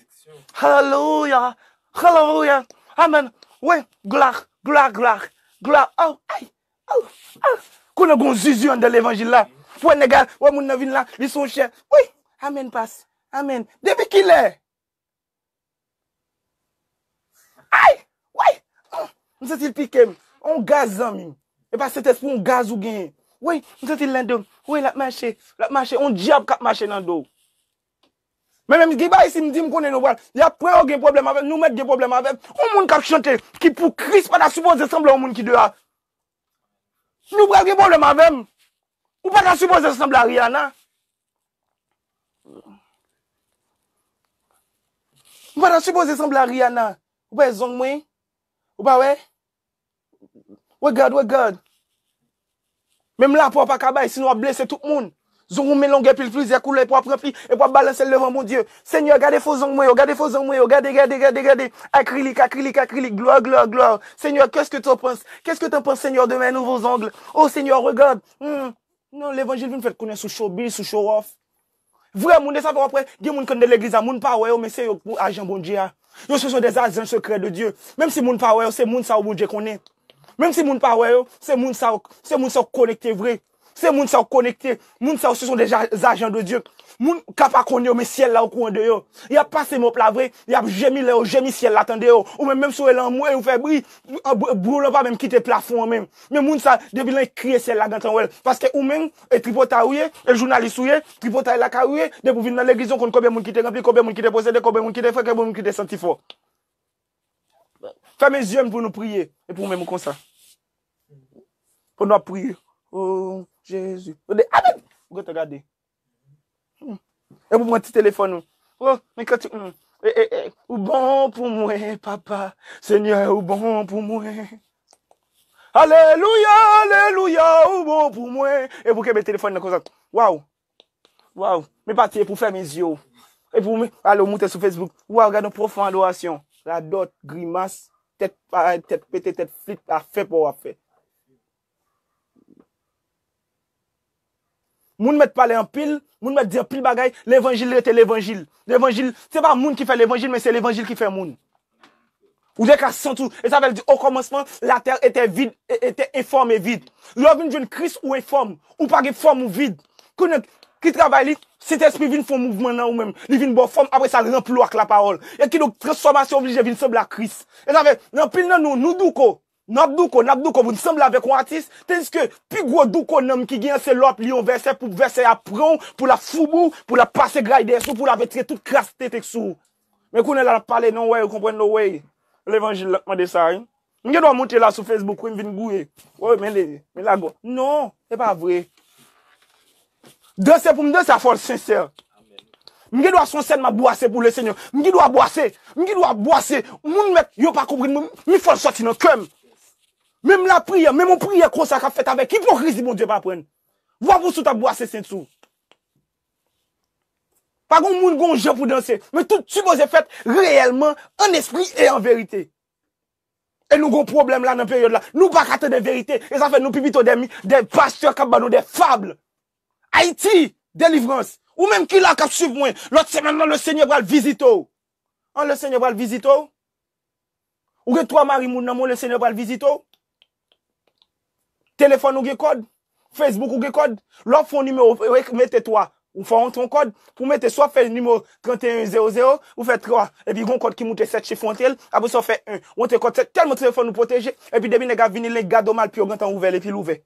Alelouya, alelouya. Amèn. Wi, glwa, glwa, glwa, glwa. Oh, ay, oh, oh. Konnen gon zuzu anndan levanjil la. Pou wè nèg la, wè moun nan vin la, li se yon chè. Wi, amèn, pas. Amèn. Depi kilè? Ay! Woy! Oh, m santi l pike m. On gaz, zanmi m. E pa Sentespri, on gaz ou genyen. Woy, m santi l nan do m. Woy, l ap mache. L ap mache. On dyab k ap mache nan do w. Men menm gen bagay, si m di m konnen nou pral, y ap pran yo gen pwoblèm avè m, nou mèt gen pwoblèm avè m. On moun k ap chante, ki pou Kris pa ta sipoze sanble on moun ki deyò a. Nou pral gen pwoblèm avè m. Ou pa ta sipoze sanble a Rihanna. Ou pa ta sipoze sanble a Rihanna. Ou pa wè zong mwen? Ou pa wè? Regard, regard. Menm lapè w pa ka bay, sinon w ap blese tout moun. Zong ou men long anpil, plizyè koulè, epi w ap ranpli, epi w ap balanse l devan Bondye. Senyè, gade fo zong mwen yo, gade fo zong mwen yo, gade, gade, gade, gade. Akrilik, akrilik, akrilik, glwa, glwa, glwa. Seigneur, qu'est-ce que t'en penses? Qu'est-ce que t'en penses, Seigneur, de mes nouveaux ongles? Oh Seigneur, regarde. Hmm. Non, levanjil vin fèt konnen sou showbiz, sou show off. Vrè moun, e sa fè w ap wè, gen moun k anndan legliz la, moun pa wè yo, men se yo k ajan Bondye a. Yo, ce sont des agents secrets de Dieu. Menm si moun pa wè yo, se moun sa yo Bondye konnen. Menm si moun pa wè yo, se moun sa yo, se moun sa yo konekte vre. Se moun sa yo konekte. Moun sa yo, ce sont des a- agents de Dieu. Moun ka pa konn yo, men syèl la okouran de yo. Y ap pase mòp la vre, y ap jemi lè yo jemi syèl la tande yo. Ou menm, menm si w rele anmwey, ou fè bri, bri w lan pa menm kite plafon an menm. Men moun sa, depi l annik kriye, syèl la gentan wè l. Paske ou menm, e tripotay ou ye, e jounalis ou ye, tripotay lakay ou ye, depi w vin nan legliz, ou konn konbyen moun ki te ranpli, konbyen moun ki te posede, konbyen moun ki te fre, konbyen moun ki te santi fò. Fèmen zye n pou nou priye. Epi ou menm ou konsa. Pou nou ap priye. Oh, Jezi. Ou de, amèn. Ou gentan gade. Hmm. Epi ou pran ti telefòn ou. Oh, men kantik, hmm. E, e, e, ou bon pou mwen, papa. Senyè, ou bon pou mwen. Alelouya, alelouya, ou bon pou mwen. Epi ou kenbe telefòn nan konsa. Waw. Waw, men pati e pou fèmen zye w. E pou men, ale w moute sou Facebook. Waw, gade yon pwofon adorasyon. Radòt, grimas, tèt pa, tèt pete, tèt flit, afè pa w ap fè. Moun mèt pale anpil, moun mèt di anpil bagay, levanjil rete levanjil. Levanjil, se pa moun ki fè levanjil, men se levanjil ki fè moun. Ou te ka santi w. E sa vle di, au commencement, la terre était vide et était informe et vide. Lè w vin jwenn Kris, ou enfòm. Ou pa gen fòm, ou vid. Konnen, ki travay li, Sentespri vin fè yon mouvman nan ou menm. Li vin ba w fòm, apre sa, l ranpli w ak lapawòl. E kidonk, transfòmasyon oblije vin sanble ak Kris. E sa fè, anpil nan nou, nou douko. N ap douko, n ap douko pou n sanble avèk yon atis, tandiske pi gwo douko nanm ki genyen se lè w ap li yon vèsè pou vèsè a pran w, pou l ap foube w, pou l ap pase gray dèyè sou, pou l ap retire tout kras tete k sou ou. Men kounye a l ap pale nan way, ou konprann nan way. Levanjil la k mande sa, wi. M gen dwa monte la sou Facebook, wi, m vin gouye. Wi, men le, men lago. Non, se pa vre. Danse pou m danse a fò l sensè. M gen dwa sou sèn m ap bwase pou Lesenyè. M gen dwa bwase. M gen dwa bwase. Moun mèt yo pa konprann mwen. Men fò l sòti nan kè m. Menm lapriyè, menm yon priyè konsa k ap fèt avèk ipokrizi Bondye pa prann. Vwa pou sou t ap bwase sent sou. Pa gen moun gen yon jan pou danse. Men tout sipoze fèt reyèlman, an espri e an verite. E nou gon pwoblèm la nan peryòd la. Nou pa ka tande verite. E sa fè nou pi pito de, de pastè k ap ban nou de fab. Ayiti, delivrans. Ou menm ki la k ap swiv mwen, lòt semèn nan, Lesenyè pral vizite w. An, Lesenyè pral vizite w. Ou gen twa mari moun nan men w, Lesenyè pral vizite w. Telefòn ou gen kòd. Facebook ou gen kòd. Lè w fè yon nimewo, mete twa. Ou fè yon, yon kòd. Pou mete, swa fè nimewo trannteyen zewo zewo, ou fè twa. Epi gon kòd ki moute sèt chif ou antre l. Apre sa w fè en. Ou antre kòd sèt. Tèlman telefòn ou pwoteje. Epi depi nèg ap vini, li gade w mal, pi yo gentan ouvè l, epi l ouvè.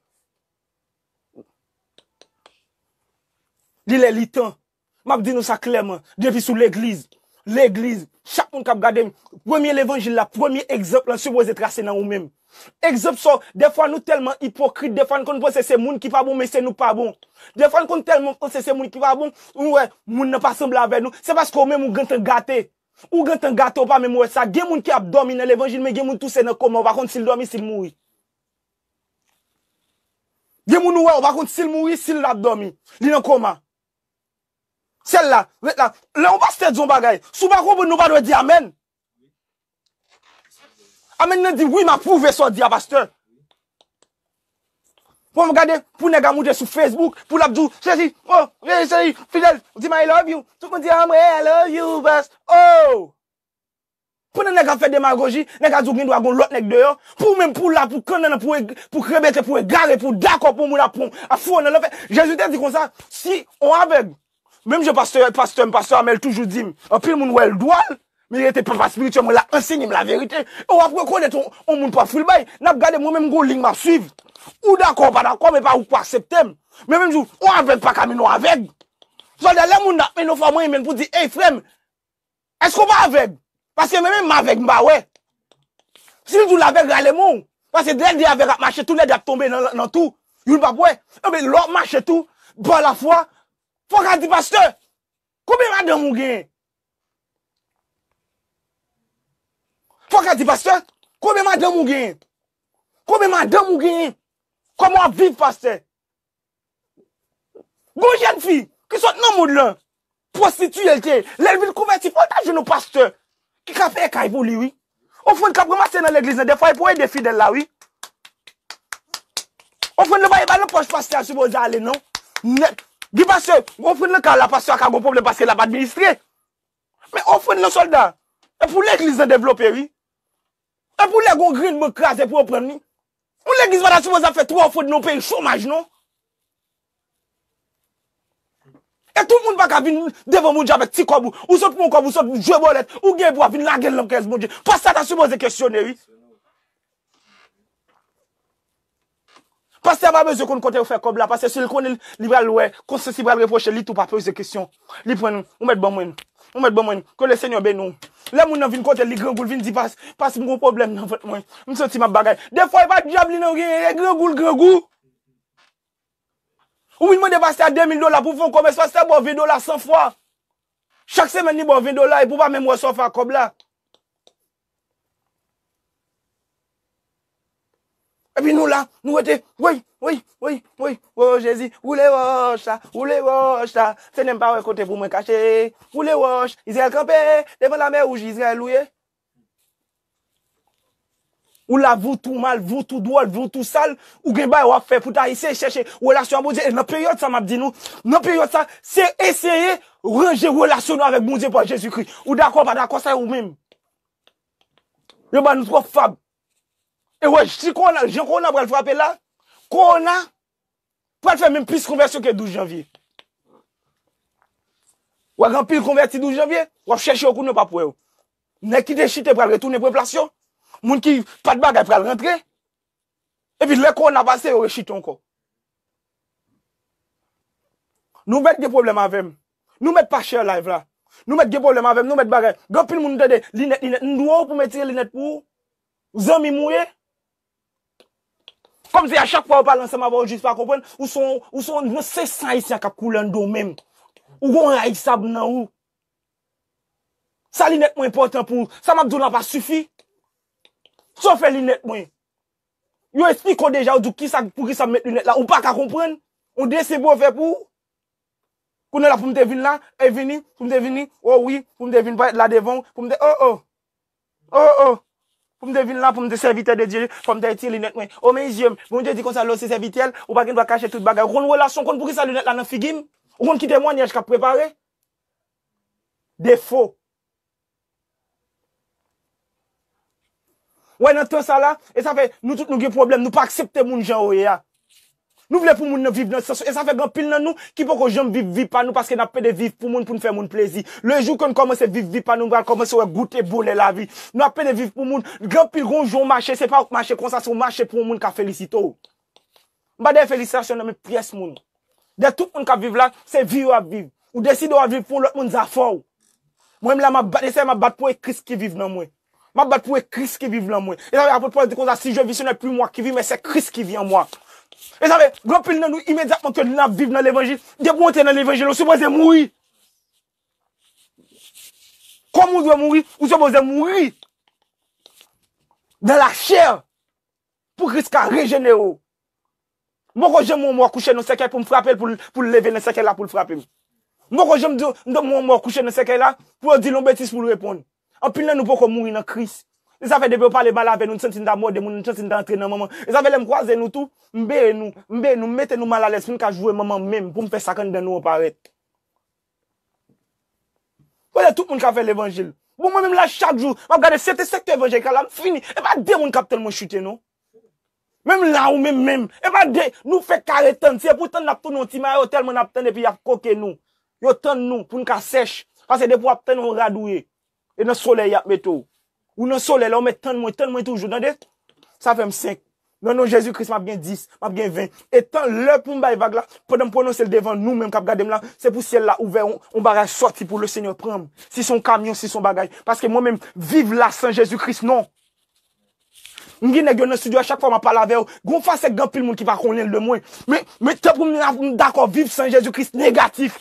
Li lè, li tan. M ap di nou sa klèman, depi sou legliz, legliz, chak moun k ap gade m, premye levanjil la, premye egzanp lan sipoze trase nan ou menm. Egzanp sa, dèfwa nou tèlman ipokrit, dèfwa n konn panse se moun ki pa bon, men se nou k pa bon. Dèfwa n konn tèlman panse se moun ki pa bon, nou wè, moun nan pa sanble avè nou, se paske ou menm ou gentan gate. Ou gentan gate, ou pa menm wè sa. Gen moun ki ap dòmi nan levanjil, men gen moun tou se nan koma, ou pa konn si l dòmi, si l mouri. Gen moun ou wè, ou pa konn si l mouri, si l ap dòmi. Li nan koma. Sèl la, ret la. Lè yon pastè di yon bagay, si w pa konprann, nou pa dwe di amèn. Amèn nan di, wi, m apwouve sa w di a, pastè. Pou m gade, pou nèg a moute sou Facebook, pou l ap di w, sesi, oh, sesi, Fidel, di m I love you. Tout moun di, ah, mwen, I love you, bas. Oh! Pandan nèg ap fè demagoji, nèg ap di w gen dwa gon lòt nèg deyò. Pou ou menm, pou w la, pou kannan nan, pou, pou krebete, pou egare, pou w dakò pou moun ap pran, ap foure w nan lanfè. Jezi te di konsa, si on avèg, menm jan pastè, pastè m, pastè Amèl toujou di m, anpil moun wè l dwòl, men li rete papa espirityèl mwen, l ap ansenye m laverite. E w ap rekonèt on, on moun pafou l bay. N ap gade, mwen menm m gon liy m ap swiv. Ou dakò, ou pa dakò, men pa ou k pou aksepte m. Men menm jan on avèg pa ka mennen on avèg. Sòlda, lè moun nan ap mennen w, fò w mwen menm pou di, ey, frè m, èske w pa avèg? Paske mwen menm m avèg, m pa wè. Si l di w l avèg, rale men w. Paske lè de avèg ap mache, tou lè de ap tonbe nan, nan tou. Youn p ap wè. Enben, lè w ap mache tou, pa lafwa, fò w ka di, pastè, konbyen madanm ou genyen? Fò w ka di, pastè, konbyen madanm ou genyen? Konbyen madanm ou genyen? Kòman w ap viv, pastè? Gon jèn fi ki sot nan mond lan, pwostitiye l te ye. Lè l vin konvèti, fò l ta jwenn yon pastè ki ka peye kay pou li, wi. Ofrann k ap ranmase nan legliz lan, dèfwa, e pou ede fidèl la, wi. Ofrann lan pa, e pa nan pòch pastè a sipoze ale, non. Nèt. Gen pastè, ofrann lan ka la, pastè a ka gon pwoblèm paske l ap administre. Men ofrann lan, sòlda, e pou legliz lan devlope, wi. E pou lè gon grenn bank kraze pou yo pran li. Yon legliz pa ta sipoze ap fè twa ofrann nan yon peyi chomaj, non. E tout moun pa ka vin devan Bondye avèk ti kòb ou. Ou sot pran yon kòb, ou sot jwe bòlèt, ou gen pou ap vin lage l nan pyès Bondye. Pastè a ta sipoze kesyone, wi. Pastè a pa bezwen konn kote yo fè kòb la, paske si l konnen, li pral wè, konsyans li pral repwoche, li tou pa poze kesyon. Li pran, ou mèt ban mwen, ou mèt ban mwen, ke Lesenyè beni w. Lè moun nan vin kote l, li grangou, l vin di, pas, pas, m gon pwoblèm nan vant mwen. M santi m ap bagay. Defwa, e pa dyab li nan genyen, e grangou l grangou. Ou vin mande pastè a de mil dola pou fè yon komès, pastè a ba w ven dola san fwa. Chak semèn, li ba w ven dola, epi w pa menm wè sa w fè ak kòb la. Epi nou la, nou rete, woy, woy, woy, woy, o Jezi, woule wòch la, woule wòch la, Senyè m pa wè kote pou mwen kache, woule wòch, Izrayèl kanpe, devan lamè wouj, Izrayèl ou ye. Ou la, vi w tou mal, vi w tou dwòl, vi w tou sal, ou gen bagay w ap fè pou ta eseye chèche relasyon ak Bondye. E nan peryòd sa, m ap di nou, nan peryòd sa, se eseye ranje relasyon nou avèk Bondye pa Jezikri. Ou dakò, pa dakò, sa ou menm. Yo ba nou twòp fab. E wè, si kowona, jan kowona pral frape la, kowona pral fè menm plis konvèsyon ke douz janvye. W ap gen anpil konvèti douz janvye, w ap chèche yo kounye a w p ap wè yo. Nèg ki te chite pral retounen pran plas yo. Moun ki pa t bagay pral rantre. Epi lè kowona pase, yo rechite ankò. Nou mèt gen pwoblèm avè m. Nou mèt pa share live la. Nou mèt gen pwoblèm avè m, nou mèt bagay. Gen anpil moun tande linèt, linèt. M dwe w pou m retire linèt pou ou? Zanmi m ou ye? Kòmsi a chak fwa yo pale ansanm avè w, ou jis pa konprann, ou se yon, ou se yon, se san ayisyen k ap koule anndan w menm. Ou gen yon rayisab nan ou. Sa linèt mwen enpòtan pou ou. Sa m ap di w la pa sifi. Sa w fè linèt mwen. Yo eksplike w deja, yo di w kisa, poukisa m met linèt la. Ou pa ka konprann. Yon desen pou yo fè pou ou. Kounye a la pou m te vin la, e vini, pou m te vini, o wi, pou m te vin parèt la devan w, pou m te, o, o. O, o. Pou m te vin la, pou m te sèvitè de Dye, fò m te retire linèt mwen. O, men zye m. Bondye di konsa, lè w se sèvitè l, ou pa gen dwa kache tout bagay. Ou konn relasyon, ou konn poukisa linèt la nan figi m? Ou konn ki temwayaj k ap prepare? Defo. Wè, nan tan sa la, e sa fè nou tout nou gen pwoblèm, nou pa aksepte moun jan yo ye a. Nou vle pou moun nan viv nan sans, e sa fè gen anpil nan nou ki poko janm viv vi pa nou paske n ap pede viv pou moun pou n fè moun plezi. Le jou ke n kòmanse viv vi pa nou, nou pral kòmanse wè goute bonè lavi. Nou ap pede viv pou moun. Gen anpil gon jou w mache, se pa ou k mache konsa, se w mache pou yon moun ka felisite w. M pa dèyè felisitasyon nan men pyès moun. Dèyè tout moun k ap viv la, se vi yo ap viv. Ou deside w ap viv pou yon lòt moun, zafè w. Mwen menm la, m ap bat, e se m ap bat pou e Kris ki viv nan mwen. M ap bat pou e Kris ki viv nan mwen. E sa vle apot Pòl di konsa, si je vis, ce n'est plus moi qui vis, mais c'est Christ qui vit en moi. E sa vle, gen anpil nan nou, imedyatman ke n ap viv nan levanjil, depi w antre nan levanjil, ou sipoze mouri. Kòm ou dwe mouri, ou sipoze mouri. Dans la chair. Pou Kris ka rejenere w. M poko janm wè yon mò kouche nan sèkèy pou m frape l, pou l, pou l leve nan sèkèy la pou l frape m. M poko janm di, m di yon mò kouche nan sèkèy la, pou yo di l yon betiz pou l reponn. Anpil nan nou poko mouri nan Kris. E sa fè depi yo pale mal avè nou, n santi n ta mòde moun, n santi n ta antre nan manman. E sa fè lè m kwaze nou tou, m beye nou, m beye nou, m mete nou malalèz pou n ka joure manman menm, pou m fè sa k anndan nou an parèt. Kote tout moun ka fè levanjil? Bon, mwen menm la, chak jou, m ap gade, se te sektè evanjelik la, m fini. E pa de moun k ap tann mwen chite, non. Menm la, ou menm, menm. E pa de, nou fè kare tann. Se pou tann n ap tounen yon ti mayo, tèlman n ap tann, epi y ap koke nou. Yo tann nou, pou n ka sèch. Paske depi w ap tann, yon rad ou ye. E nan solèy y ap mete w. Ou nan solèy la, ou mèt tann mwen, tann mwen toujou, tande? Sa fè m senk. Nan non Jezi Kris, m ap gen dis, m ap gen ven. E tan lè pou m bay vag la, pandan m pwononse l devan nou menm k ap gade m la, se pou syèl la ouvè, yon, yon bagay sòti pou Lesenyè pran m. Si se yon kamyon, si se yon bagay. Paske mwen menm, viv la san Jezi Kris, non. M gen nèg yo nan estidyo a, chak fwa m ap pale avè yo, gon fasèt gen anpil moun ki pa konnen l de mwen. Men, men tanpri m, m dakò viv san Jezi Kris negatif.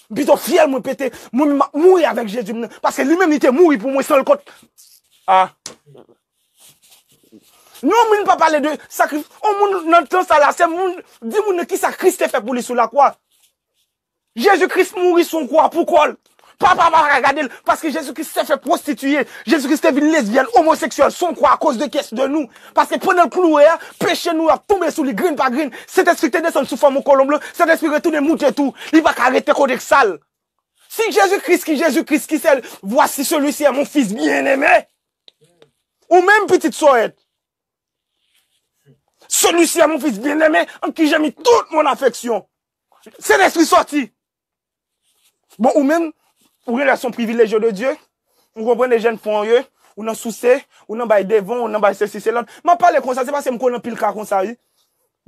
M pito fyèl mwen pete, mwen menm m ap mouri avèk Jezi m nan. Paske li menm li te mouri pou mwen san l kont. Ah. Non, moun pa pale de sakrifis. On moun nan tan sa la, se moun, di moun nan kisa Kris te fè pou li sou lakwa. Jezi Kris mouri sou yon kwa pou kò l. Papa pa ka gade l, paske Jezi Kris te fè pwostitiye. Jezi Kris te vin lesbyèn, omoseksyèl, sou yon kwa akoz de kyès de nou. Paske pandan l klouwe a, peche nou ap tonbe sou li grenn pa grenn. Sentespri te desann sou fòm yon kolon blan, Sentespri retounen moute tou. Li pa ka rete kote k sal. Si Jezi Kris ki Jezi Kris ki sèl, voici celui-ci est mon fils bien-aimé. Ou menm pitit Sòèt. Celui-ci est mon fils bien-aimé, en qui j'ai mis toute mon affection. Sentespri sòti. Bon, ou menm, ou genlè se yon privilejye de Dye. Ou konprann, e jèn fon ye, ou nan souse, ou nan bay devan, ou nan bay sesi, sela. M ap pale konsa, se paske m konnen anpil ka konsa, wi.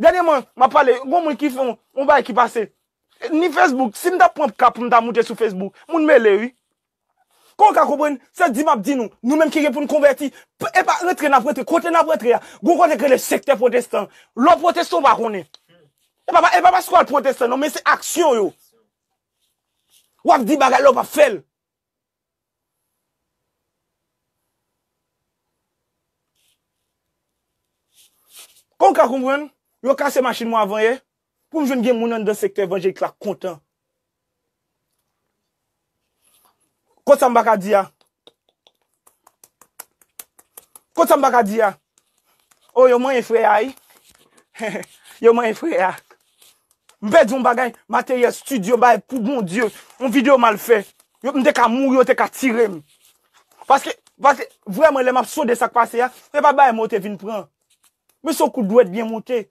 Dènyèman, m ap pale, gon moun ki fè yon, yon bagay ki pase. Ni Facebook, si m ta pran ka pou m ta moute sou Facebook, moun mele, wi. Kon w ka konprann, se di m ap di nou, nou menm ki gen pou n konvèti, p-, e pa rantre n ap rantre, kote n ap rantre a, gon kote k rele sektè pwotestan. Lè w pwotestan, w pa konnen. E pa, e pa paske w al pwotestan, non, men se aksyon yo. W ap di bagay la, w p ap fè l. Kon w ka konprann, yo kase machin mwen avan yè, pou m jwenn gen moun anndan sektè evanjelik la k kontan. Kot sa m pa ka di a? Kot sa m pa ka di a? O, yo manyen frè a, wi. Yo manyen frè a. M pèdi yon bagay, materyèl estidyo, bagay pou Bondye. Yon videyo m al fè. Yo, m te ka mouri, yo te ka tire m. Paske, paske, vrèman, lè m ap sonde sa k pase a, se pa bagay mwen yo te vin pran. Men se yon kout dwèt byen moute.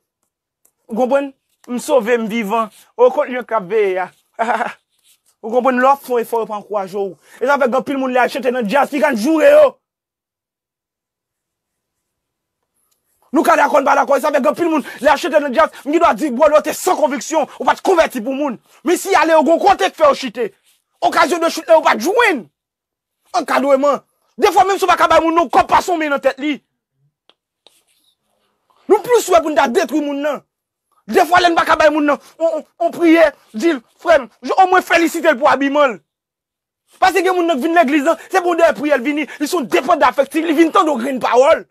Ou konprann? M sove, m vivan. O, kot lyon k ap veye a? Ou konprann, lè w ap fè yon efò, yo pa ankouraje w. E sa fè gen anpil moun lè y al chante nan djaz, piga n joure yo. Nou ka dakò, n pa dakò, e sa fè gen anpil moun lè y al chante nan djaz, m gen dwa di, bro, yo te san konviksyon, ou pa t konvèti pou moun. Men si y ale, yo gen yon kote k fè yo chite. Okazyon de chute la, yo pa t jwenn. Ankadreman. Defwa, menm si w pa ka bay moun nan, kòb pase yon men nan tèt li. Nou plis wè pou n ta detwi moun nan. Defwa, lè n pa ka bay moun nan, on, on, on priyè, di l, frè m, omwen felisite l pou abiman l. Paske gen moun nan k vin legliz lan, se pou de priyè l vini, li se yon depandan afektif, li vin tande yon grenn pawòl.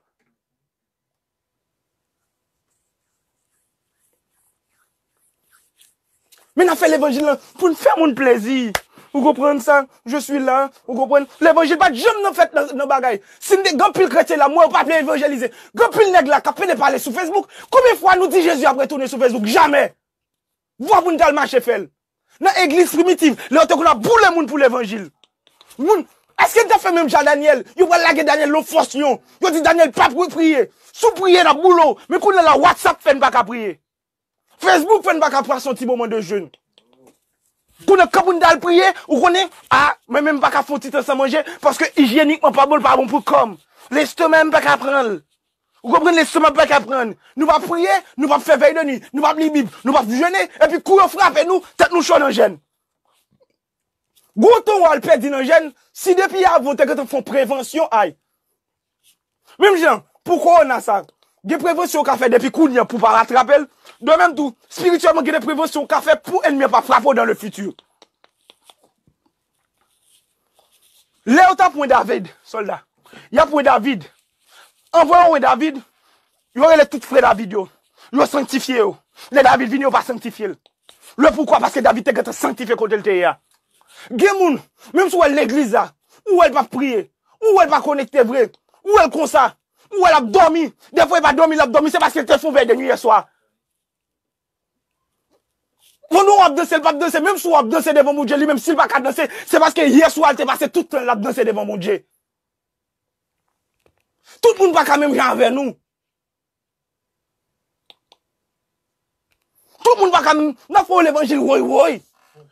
Men n ap fè levanjil lan pou n fè moun plezi. Ou konprann sa? Je suis là. Ou konprann? Levanjil pa t janm nan fèt nan, nan bagay. Si n te gen anpil kretyen la, m wè yo pa vle evanjelize. Gen anpil nèg la k ap pede pale sou Facebook. Konbyen fwa nou di Jezi ap retounen sou Facebook? Jamè. Vwa pou n t al mache fè l. Nan egliz primitiv, lè yo te konn ap boule moun pou levanjil. Moun, èske n t ap fè menm jan Danyèl? Yo pral lage Danyèl nan fòs lyon. Yo di Danyèl pa pri-, priye. Si w priye, n ap boule w. Men kounye a la, WhatsApp fè n pa ka priye. Facebook fè n pa ka pase yon ti moman de jèn. Kounye a, kan pou n t al priye, ou konnen, a, mwen menm m pa ka fè yon ti tan san manje, paske ijyenikman pa bon, l pa bon pou kò m. Lestoma m pa ka pran l. Ou konprann, lestoma pa ka pran. Nou p ap priye, nou p ap fè vèy de nwi, nou p ap li Bib, nou p ap jene, epi kou yo frape nou, tèt nou cho nan jèn. Gwo tan w al pèdi nan jèn, si depi avan w te gentan fè yon prevansyon, ay. Menm jan, pou kowona sa, gen prevansyon w ka fè depi kounye a pou w pa ratrape l. De menm tou, espirityèlman, gen de prevansyon w ka fè pou ènmi an pa frape w dans le futur. Lè yo t ap pran David, sòlda, y ap pran David. Anvan yo pran David, yo rele tout frè David yo. Yo sanktifye yo. Lè David vini, yo pa sanktifye l. Le poukwa? Paske David te gentan sanktifye kote l te ye a. Gen moun, menm si w wè l legliz la, ou wè l p ap priye, ou wè l pa konekte vre, ou wè l konsa, ou wè l ap dòmi. Defwa, e pa dòmi l ap dòmi, se paske l te fè yon vèy de nwi yèswa. Pandan w ap danse, l p ap danse. Menm si w ap danse devan Bondye, li menm, si l pa ka danse, se paske yèswa, l te pase tout tan l ap danse devan Bondye. Tout moun pa ka menm jan avè nou. Tout moun pa ka menm, n ap fè yon levanjil woy woy.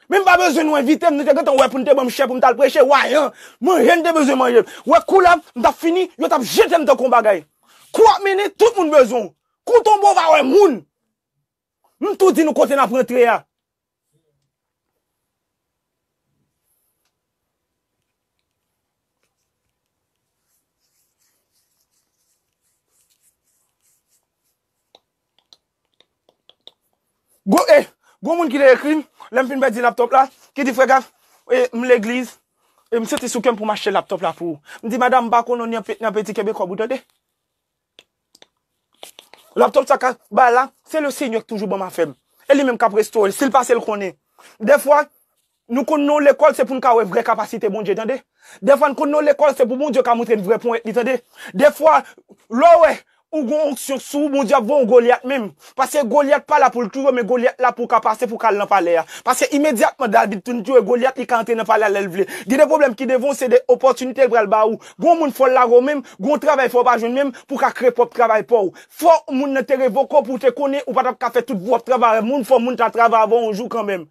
Men m pa bezwen nou envite m, nou te gentan wè pou n te ban m chè pou m t al preche, wayan. Manje n te bezwen manje. Wè kou la, m t ap fini, yo t ap jete m tankou yon bagay. Kou ap mennen, tout moun bezwen w. Kou tonbe, w pa wè moun. M tou di nou kote n ap rantre a. Gwo, eh, gwo moun ki te ekri m, lè m fin pèdi laptòp la, ki di, "Frè Gaf, eh, m legliz, eh, m santi sou kè m pou m achte laptòp la pou ou." M di, "Madanm, m pa konnen w ni an pe-, ni an peti kenbe kòb ou, tande." Laptòp sa ka bay la, se le Senyè ki toujou ban m afè m. E li menm k ap restore l. Si l pase l konnen. Dèfwa, nou konn nan lekòl, se pou n ka wè vrè kapasite Bondye, tande. Dèfwa, n konn nan lekòl, se pou Bondye ka montre n vrè ponyèt li, tande. Dèfwa, lè w wè, ou gon onksyon sou ou, Bondye ap voye yon Golyat menm. Paske Golyat pa la pou l touye w, men Golyat la pou w ka pase pou w ka al nan palè a. Paske imedyatman David fin touye Golyat, li ka antre nan palè a lè l vle. Gen de pwoblèm ki devan w, se de opòtinite l pral ba ou. Gon moun fò l lage w menm, gon travay fò w pa jwenn menm, pou w ka kreye pwòp travay pa w. Fò moun nan te revoke w pou w te konnen ou pa t ap ka fè tout pwòp travay moun, fò moun ta travay avè w yon jou kanmenm.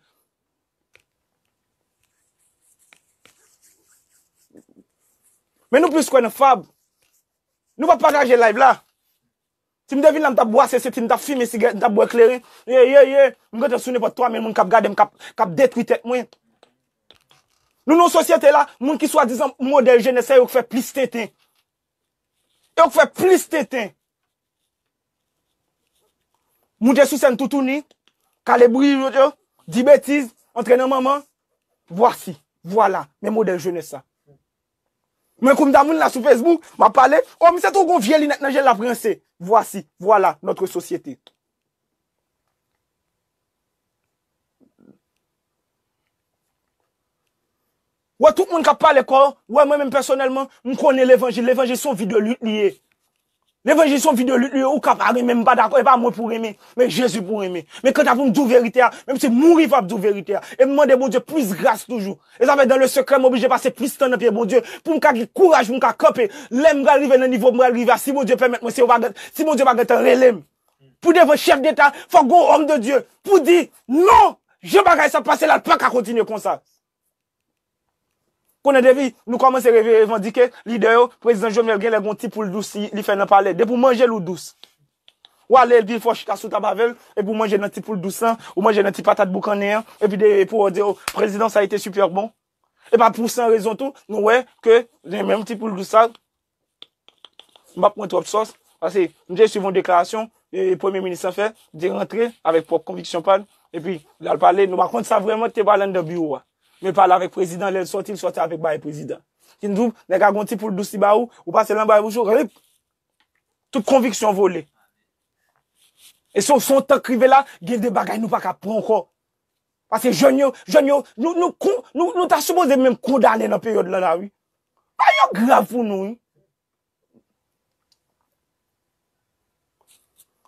Men nou plis kwè nan fab. Nou p ap pataje live la. Si m te vin la, m t ap bwase, se si m t ap fimen sigarèt, m t ap bwè kleren. Ye, ye, ye. M gentan sou nenpòt twa mil moun k ap gade m, k ap, k ap detwi tèt mwen. Nou nan yon sosyete la, moun ki swadizan modèl jenès sa yo k fè plis tenten. Yo k fè plis tenten. Moute sou sèn toutouni, kale bri yo, yo, di betiz, antre nan manman. Vwasi, vwala, men modèl jenès sa. Men kounye a moun la sou Facebook, m ap pale, o, misye tou gon vye linèt nan je l, l ap ranse. Vwasi, vwala, notre société. Wè, tout moun k ap pale kò, wè, mwen menm pèsonèlman, m konnen levanjil. Levanjil se yon vi de lit li ye. Levanjil se yon vi de lit li ye. Ou ka pa renmen m, pa dakò, e pa mwen pou renmen, men Jezi pou renmen. Men kanta pou m di w verite a, menm si m mouri, fò m ap di w verite a. E m mande Bondye plis gras toujou. E sa fè, dans le secret, m oblije pase plis tan nan pye Bondye pou m ka gen kouraj, pou m ka kanpe. Lè m pral rive nan nivo m pral rive a, si Bondye pèmèt mwen, si yo pa gen, si Bondye pa gentan rele m pou devan chèf deta, fòk gon homme de Dieu pou di, non, jan bagay sa ap pase la, l pa ka kontinye konsa. Konnen depi nou kòmanse revandike, lidè yo, prezidan Jovenel genlè gon ti poul dous li, li fè nan palè. Depi w manje l ou dous. W ale epi fò chita sou tab avè l, epi w manje nan ti poul dous lan, ou manje nan ti patat boukannen an, epi de, epi w di, oh, président, ça a été super bon. E pa pou san rezon tou, nou wè ke menm ti poul dous sa, m p ap pran twòp sòs, paske m te swiv yon deklarasyon, e, premye minis lan fè, li te rantre avèk pwòp konviksyon pa l, epi l al pale, nou pa konn sa vrèman te pale anndan biwo a. Men pale avèk prezidan, lè l sòti, l sòti avèk bagay prezidan. Ki n di w, nèg la gon ti poul dous li ba ou, ou pase l anba bouch ou, rip! Tout konviksyon vole. E se, se yon tan k rive la, gen de bagay nou pa ka pran ankò. Paske jèn yo, jèn yo, nou, nou, kon- nou, nou ta sipoze menm kondane nan peryòd lan la, wi. Bagay yo grav pou nou, wi.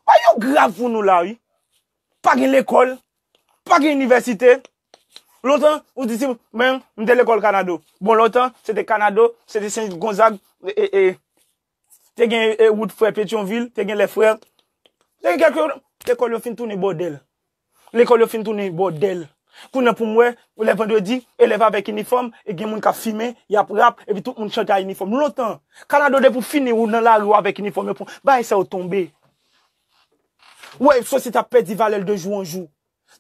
Bagay yo grav pou nou la, wi. Pa gen lekòl, pa gen inivèsite. Lontan, ou di, si, men, m te lekòl Kanado. Bon, lontan, se te Kanado, se te Sen Gonzag, e, e, e, te gen, e, wout frè Petyonvil, te gen lè frè. Te gen kèk lekòl yo fin tounen bòdèl. Lekòl yo fin tounen bòdèl. Kounye a pou m wè, lè vandredi, elèv avèk inifòm, e gen moun k ap fimen, y ap rap, epi tout moun chante a inifòm. Lontan, Kanado depi w fini ou nan lari w avèk inifòm yo, pou bagay sa yo tonbe. Ou wè, sosyete ap pèdi valè l de jou an jou.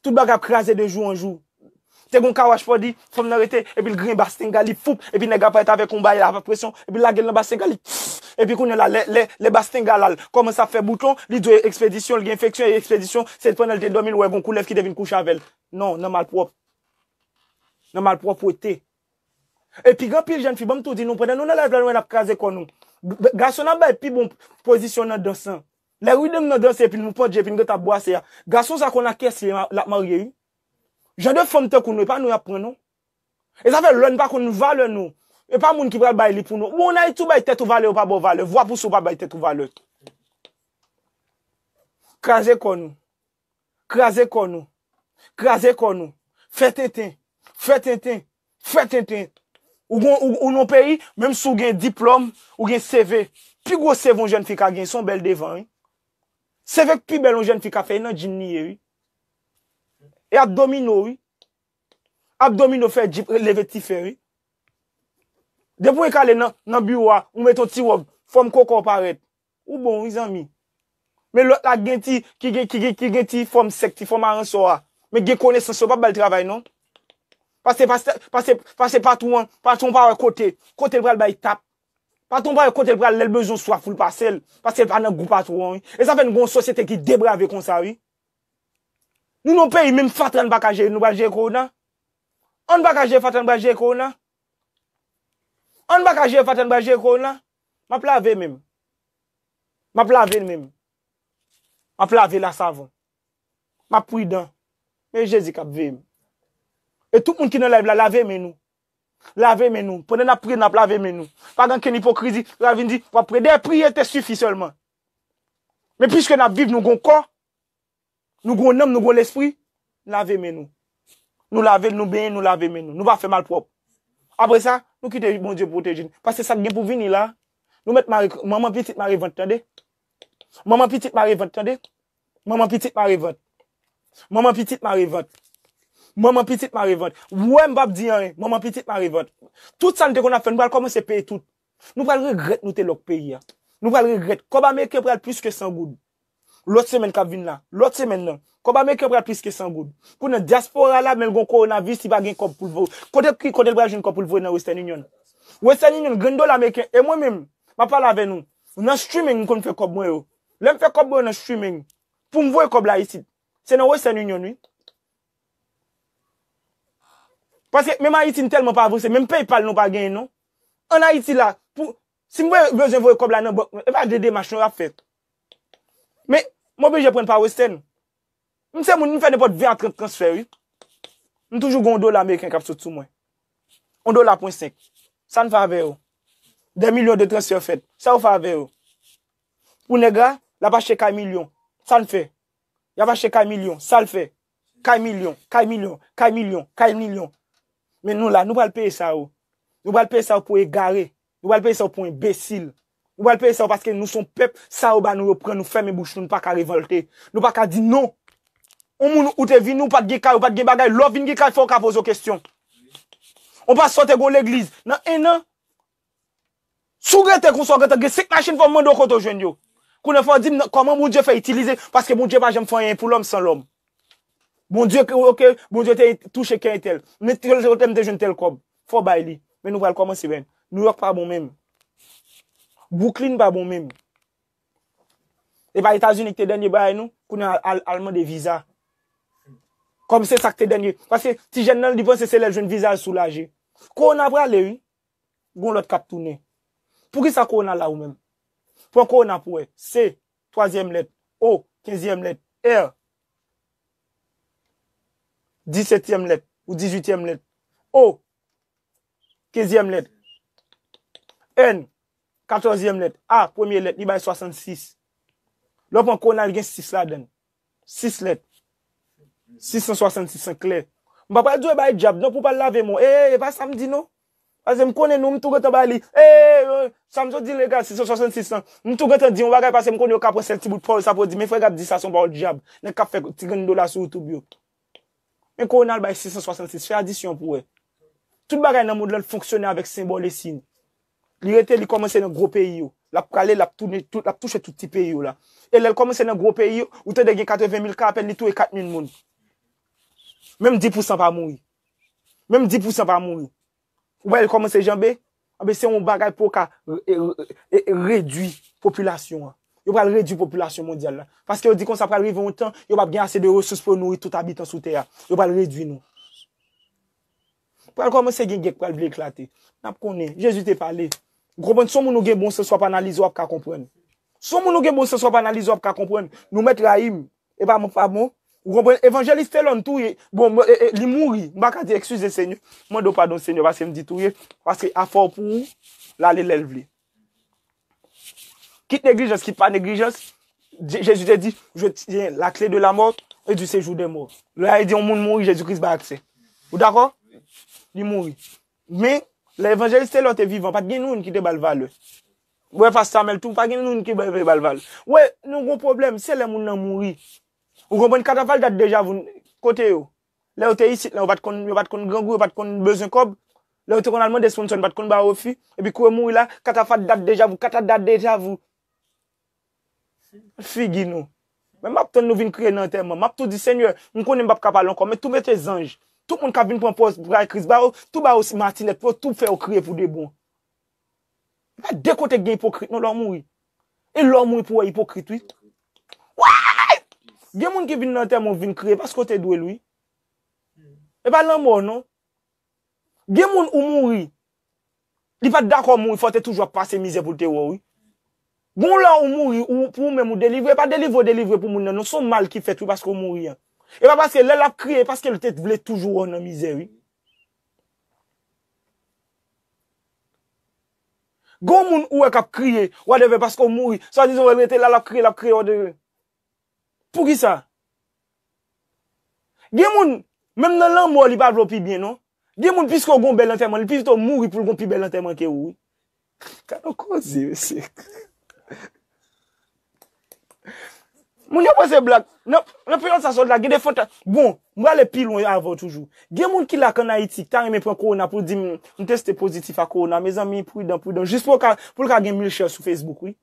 Tout bagay ap kraze de jou an jou. Te gon kawach pòdi, fanm nan rete, epi l griyen bastenga li foup, epi nèg la parèt avèk yon bagay la, avèk presyon, epi l lage l nan bastenga li, epi kounye a la, lè, lè, lè bastenga la, l kòmanse ap fè bouton, li dwe ekspedisyon, l gen enfeksyon, e ekspedisyon, se pandan l te dòmi, l wè gon koulèv ki te vin kouche avè l. Non, nan malpwòp. Nan malpwòpte. Epi gen anpil jèn fi, ban m tou di nou, pandan nou nan live la, nou wè n ap kraze kò nou. Gason n ap bay pi bon pozisyon nan dans lan. Lè ridm nan danse epi nou pandje epi n gentan ap bwase a. Gason sa konn ak kiyès li, l ap marye, wi. Jan de fanm tankou nou, e pa nou y ap pran, non. E sa fè lè n pa konn valè nou, e pa moun ki pral bay li pou nou. Bon, nan Ayiti, ou bay tèt ou valè, yo pa ba w valè. Vwa pou sa, ou pa bay tèt ou valè. Kraze kò nou. Kraze kò nou. Kraze kò nou. Fè tenten. Fè tenten. Fè tenten. Ou gon, ou, ou nan peyi, menm si w gen diplòm, ou gen C V, pi gwo C V yon jèn fi ka gen, se yon bèl devan, wi. C V k pi bèl yon jèn fi ka fè, e nan djim li ye, wi. E abdomino, wi. Abdomino fè djip, leve ti fè, wi. Depi w kale nan, nan biwo a, ou met yon ti wòb, fòm koko w parèt. Ou bon, wi, zanmi. Men lòt la gen ti, ki gen, ki gen, ki gen ti fòm sèk, ti fòm aransò a. Men gen konesans, yo p ap ba l travay, non. Pase, pase, pase, pase patwon an, patwon pa wè kote, kote l pral bay tap. Patwon pa wè kote l pral lè l bezwen w swaf pou l pase l, paske l pa nan gou patwon an, wi. E sa fè n gen yon sosyete ki deprave konsa, wi. Nou nan yon peyi, menm fatra n pa ka jere, nou pral jere kowona? An n pa ka jere fatra, n pral jere kowona? An n pa ka jere fatra, n pral jere kowona? M ap lave men m. M ap lave men m. M ap lave l a savon. M ap pridan. Men Jezi k ap veye m. E tout moun ki nan live la, lave men nou. Lave men nou. Pandan n ap priye, n ap lave men nou. Pa gen ankenn ipokrizi. L a vin di, w ap priye. Dèyè priye te sifi sèlman. Men piske n ap viv, nou gon kò, nou gon nanm, nou gon lespri, lave men nou. Nou lave l, nou benyen, nou lave men nou. Nou pa fè malpwòp. Apre sa, nou kite Bondye pwoteje n. Paske sa k gen pou vini la, nou mèt mare, manman pitit mare vant, tande. Manman pitit mare vant, tande. Manman pitit mare vant. Manman pitit mare vant. Manman pitit mare vant. Ou wè m p ap di anyen. Manman pitit mare vant. Tout sa n te konn ap fè, nou pral kòmanse peye tout. Nou pral regrèt nou te lòk peyi a. Nou pral regrèt. Kòb ameriken pral plis ke san goud. Lòt semèn k ap vin la. Lòt semèn nan. Kòb ameriken pral plis ke san goud. Kounye a dyaspora la, men l gon kowonaviris, li pa gen kòb pou l voye. Kote ki, kote l pral jwenn kòb pou l voye nan Western Union? Western Union, grenn dola ameriken. E mwen menm, m ap pale avè nou. Nan streaming, m konn fè kòb mwen yo. Lè m fè kòb mwen yo nan streaming, pou m voye kòb la isit, se nan Western Union, wi. Paske menm Ayiti, n tèlman pa avanse, menm PayPal nou pa genyen, non. Ann Ayiti la, pou, si m bezwen voye kòb la nan bank, e pa de demach non y ap fè. Men, m oblije pran pa Western. M se moun, m fè nenpòt ven a trant transfè, wi. M toujou gen yon dola ameriken k ap sot sou mwen. Yon dola pwen senk. Sa n fè avè yo? Dè milyon de transfè fèt. Sa yo fè avè yo? Pou nèg la, l ap achte kay milyon. Sa n fè? Y ap achte kay milyon. Sa l fè? Kay milyon, kay milyon, kay milyon, kay milyon. Men nou la, nou pral peye sa yo. Nou pral peye sa yo pou egare. Nou pral peye sa yo pou enbesil. Nou pral peye sa yo paske nou se yon pèp, sa yo ba nou, yo pran nou, fèmen bouch nou, nou pa ka revòlte. Nou pa ka di non. Yon moun ou te vini, ou pa t gen kay, ou pa t gen bagay, lè w vin gen kay, fò w ka poze w kesyon. On pastè te gon legliz. Nan en an, si w rete konsa, w gentan gen senk machin, fò m mande w kote w jwenn yo. Kounye a fò w di m nan, kòman Bondye fè itilize, paske Bondye pa janm fè anyen pou lòm san lòm. Bondye, oke, Bondye te touche kè entèl. Men tèl kote m te jwenn tèl kòb. Fò w bay li. Men nou pral kòmanse, men. New York pa bon menm. Brooklyn pa bon menm. E pa Etazini ki te dènye bagay nou, kounye a al, al mande viza. Kòm se sa k te dènye. Paske ti jèn nan, li panse se lè l jwenn viza l soulaje. Kowona prale, wi. Gon lòt k ap tounen. Poukisa kowona la ou menm? Pran kowona pou wè. C, twazyèm lèt. O, kenzyèm lèt. R, disetyèm lèt ou dizuityèm lèt. O, kenzyèm lèt. N, katòzyèm lèt. A, premye lèt, li bay swasannsis. Lè w pran kowona, li gen sis ladan l. Sis lèt. Sis san swasannsis an klè. M pa pral di w bay dyab, non, pou w pa lave men w. E, e pa sa m di, non. Paske m konnen nou, m tou gentan bay li. E, e, sa m sot di legal, sis san swasannsis lan. M tou gentan di yon bagay, paske m konnen yo ka pran sèl ti bout pawòl sa pou yo di, men frè Gab di sa se yon pawòl dyab. Nèg k ap fè ti grenn dola sou YouTube yo. Men kowona l bay sis san swasannsis, fè adisyon pou wè. Tout bagay nan mond lan, l fonksyone avèk senbòl e siy. Li rete, li kòmanse nan gwo peyi yo. L ap prale, l ap tounen tout, l ap touche tout ti peyi yo la. E lè l kòmanse nan gwo peyi yo, ou tande gen katreven mil ka, apèn li touye kat mil moun. Menm dis pousan pa mouri. Menm dis pousan pa mouri. Ou wè l kòmanse janbe? Anben, se yon bagay pou yo ka re-, re-, re-, redui popilasyon an. Yo pral redui popilasyon mondyal la. Paske yo di konsa pral rive yon tan, yo p ap gen ase de resous pou yo nouri tout abitan sou tè a. Yo pral redui nou. Pral kòmanse gen gè k pral vle eklate. N ap konnen. Jezi te pale. Ou konprann? Si yon moun ou gen bon sans, w ap analize, w ap ka konprann. Si yon moun ou gen bon sans, w ap analize, w ap ka konprann. Nou mèt rayi m. E pa bon, pa bon. Ou konprann? Evanjelis Telòn touye. Bon, e, e, li mouri. M pa ka di, eskize, Senyè. Mande w padon, Senyè, paske m di touye. Paske afè w pou ou, l ale lè l vle. Kit neglijans, kit pa neglijans, Je-, Jezi te di, je tiens la clé de la mort et du séjour des morts. Lè a di yon moun mouri, Jezi Kris bay aksè. Ou dakò? Li mouri. Men, lè evanjelis Telòn te vivan, pa t gen moun ki te ba l valè. Ou wè, pastè Amèl tou, pa gen moun ki ba, ba l valè. Ou wè, nou gon pwoblèm, se lè moun nan mouri. Ou konprann, katafal dat deja vou, kote yo? Lè yo te isit lan, yo pa t konn, yo pa t konn grangou, yo pa t konn bezwen kòb. Lè yo te konn al mande sponsò, yo pa t konn ba yo refi. Epi kou yo mouri la, katafal dat deja vou, kata dat deja vou. Figi nou. Men m ap tann nou vin kriye nan antèman. M ap tou di, Senyè, m konnen m p ap ka pale ankò, men tou mete zanj. Tout moun k ap vin pran pòz pou bay Kris ba yo, tou ba yo matinèt pou yo tou fè yo kriye pou de bon. E pa de kote k gen ipokrit, non, lè w mouri. E lè w mouri pou w wè ipokrit, wi. Why? Gen moun ki vin nan antèman w vin kriye paske w te dwe l, wi. E pa lanmò, non. Gen moun ou mouri, li pa t dakò mouri, fò w te toujou ap pase mizè pou l te wè w, wi. Gon lè ou mouri, ou, pou ou menm ou delivre, e pa delivre w delivre pou moun nan, non, se yon mal ki fèt, wi, paske w mouri an. E pa paske lè l ap kriye, e paske l te vle toujou wè w nan mizè, wi. Gon moun ou wè k ap kriye, whatever, paske w mouri. Swadizan w wè l rete la, l ap kriye, l ap kriye, whatever. Poukisa? Gen moun, menm nan lanmò, li pa vle w pi byen, non. Gen moun, piske w gon bèl antèman, li pito mouri pou l gon pi bèl antèman ke ou, wi. Gade yon koze, mesye. Moun yo panse blak. Nan, nan peryòd sa sòt la, gen de fanta-, bon, m prale pi lwen avè w toujou. Gen moun ki la k ann Ayiti, ki ta renmen pran kowona pou di m, m teste pozitif a kowona. Mezanmi, pridan, pridan. Jis pou l ka, pou l ka gen mil share sou Facebook, wi.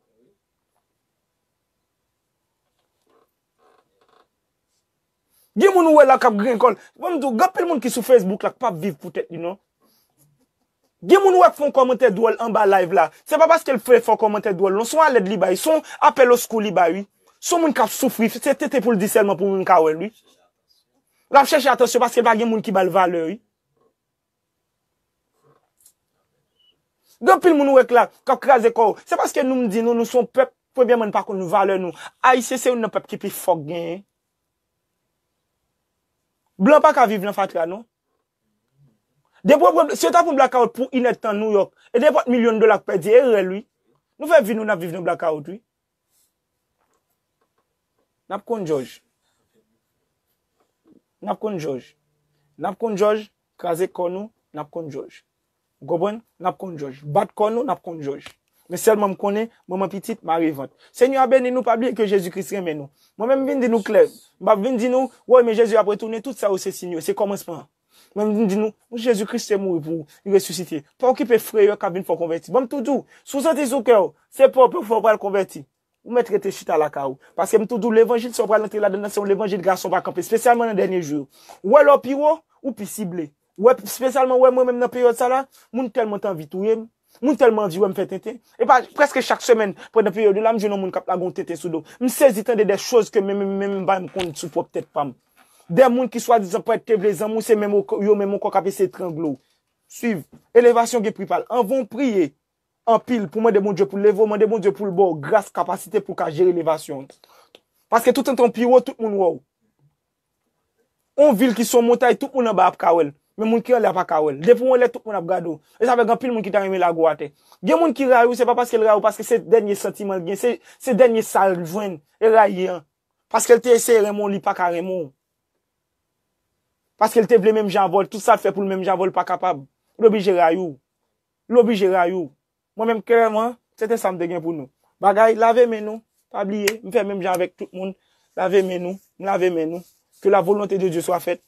Gen moun ou wè la k ap griyen kò l. Ban m di w, gen anpil moun ki sou Facebook la k p ap viv pou tèt li, non. Gen moun ou wè k fè yon kòmantè dwòl anba live la. Se pa paske l fè, fè yon kòmantè dwòl, non. Se yon alèd li bay. Se yon apèl oskou li bay, wi. Se yon moun k ap soufri. Se tete pou l di sèlman pou moun ka wè l, wi. L ap chèche atansyon paske l pa gen moun ki ba l valè, wi. Gen anpil moun ou wè k la, k ap kraze kò yo. Se paske nou, m di nou, nou se yon pèp, premyèman, nou pa konn valè nou. Ayisyen se youn nan pèp ki pi fò k genyen. Blan pa ka viv nan fatra, non. De pwoblèm, si yo ta pran blakawout pou inèdtan New York, e nenpòt milyon dola k pèdi, e rèl, wi. Nou fè vi nou, n ap viv nan blakawout, wi. N ap konn jòj. N ap konn jòj. N ap konn jòj, kraze kò nou, n ap konn jòj. Ou konprann? N ap konn jòj. Bat kò nou, n ap konn jòj. Men sèlman m konnen, manman pitit, mare vant. Senyè a beni nou, pa bliye ke Jezi Kris renmen nou. Mwen menm, m vin di nou klè. M p ap vin di nou, woy, men Jezi ap retounen, tout sa yo se siy yo, se kòmansman an. Mwen, m di nou, Jezi Kris te mouri pou ou, li resisite. Pa okipe frè yo k ap vin fè w konvèti. Ban m tou di w, si w santi sou kè w, se pa w fè w pral konvèti. Ou mèt rete chita lakay ou. Paske m tou di w, levanjil sa w pral antre ladan l, se yon levanjil gason pa kanpe, espesyalman nan dènye jou yo. Ou wè lè w pi wo, ou pi sible. Ou wè, espesyalman, ou wè mwen menm nan peryòd sa la, moun tèlman t anvi touye m, moun tèlman anvi wè m fè tenten. E pa, prèske chak semèn, pandan peryòd yo la, m jwenn yon moun k ap lage yon tenten sou do m. M sezi tande de choz ke menm, menm, menm m pa menm konn sou pwòp tèt pa m. De moun ki swadizan prèt te vle zanmi w, se menm yo menm ankò k ap eseye trangle w. Swiv. Elevasyon gen pri pa l. Anvan w priye anpil pou mande Bondye pou l leve w, mande Bondye pou l ba w gras, kapasite pou w ka jere elevasyon. Paske toutan w pi wo, tout moun wè w. On vil ki se yon montay, tout moun anba ap ka wè l. Men moun ki anlè a pa ka wè l. Depi w anlè, tout moun ap gade w. E sa fè gen anpil moun ki ta renmen lage w atè. Gen moun ki rayi w, se pa paske l rayi w, paske se dènye santiman l gen, se, se dènye sa l jwenn, e rayi an. Paske l te eseye renmen w, li pa ka renmen w. Paske l te vle menm jan avè w, tout sa l fè pou l menm jan avè w, li pa kapab. L oblije rayi w. L oblije rayi w. Mwen menm, klèman, se te sa m te gen pou nou. Bagay, lave men nou, pa bliye, m fè menm jan avèk tout moun. Lave men nou, m lave men nou. Que la volonté de Dieu soit faite.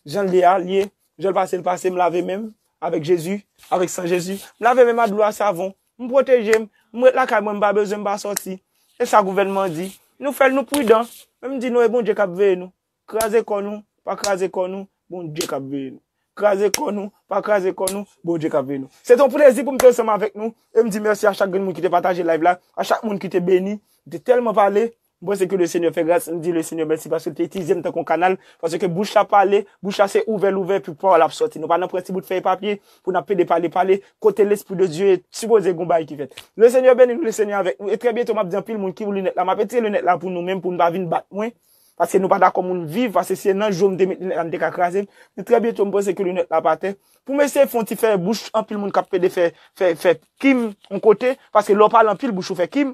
Jan l ye a, l ye. Jan l pase, l pase, m lave men m avèk Jezi, avèk san Jezi. M lave men m ak dlo a savon. M pwoteje m. M ret lakay mwen, m pa bezwen, m pa sòti. E sa gouvènman an di. Nou fè l, nou pridan. Men m di nou, e Bondye k ap veye nou. Kraze kò nou, pa kraze kò nou, Bondye k ap veye nou. Kraze kò nou, pa kraze kò nou, Bondye k ap veye nou. Se te yon plezi pou m te ansanm avèk nou. E m di mèsi a chak grenn moun ki te pataje live la, a chak moun ki te beni. M te tèlman pale, m panse ke le Senyè fè gras, m di le Senyè mèsi paske l te itilize m tankou yon kanal, paske bouch la pale, bouch la se ouvè l ouvè, pou pawòl ap sòti. Nou pa nan prensip bout fèy papye, pou n ap pede pale, pale, kote Lespri de Dye sipoze gon bagay ki fèt. Le Senyè beni nou, le Senyè avèk nou. E trè byento, m ap di anpil moun ki pou linèt la, m ap retire linèt la pou nou menm, pou n pa vin bat mwen. Paske nou pa dakò moun viv, paske si se nan jou m te met linèt la, m te ka kraze l. Men trè byento, m panse ke linèt la pa atè. Pou m eseye fè yon ti fè bouch, anpil moun k ap pede fè, fè, fè kim yon kote, paske lè w pale anpil, bouch ou fè kim.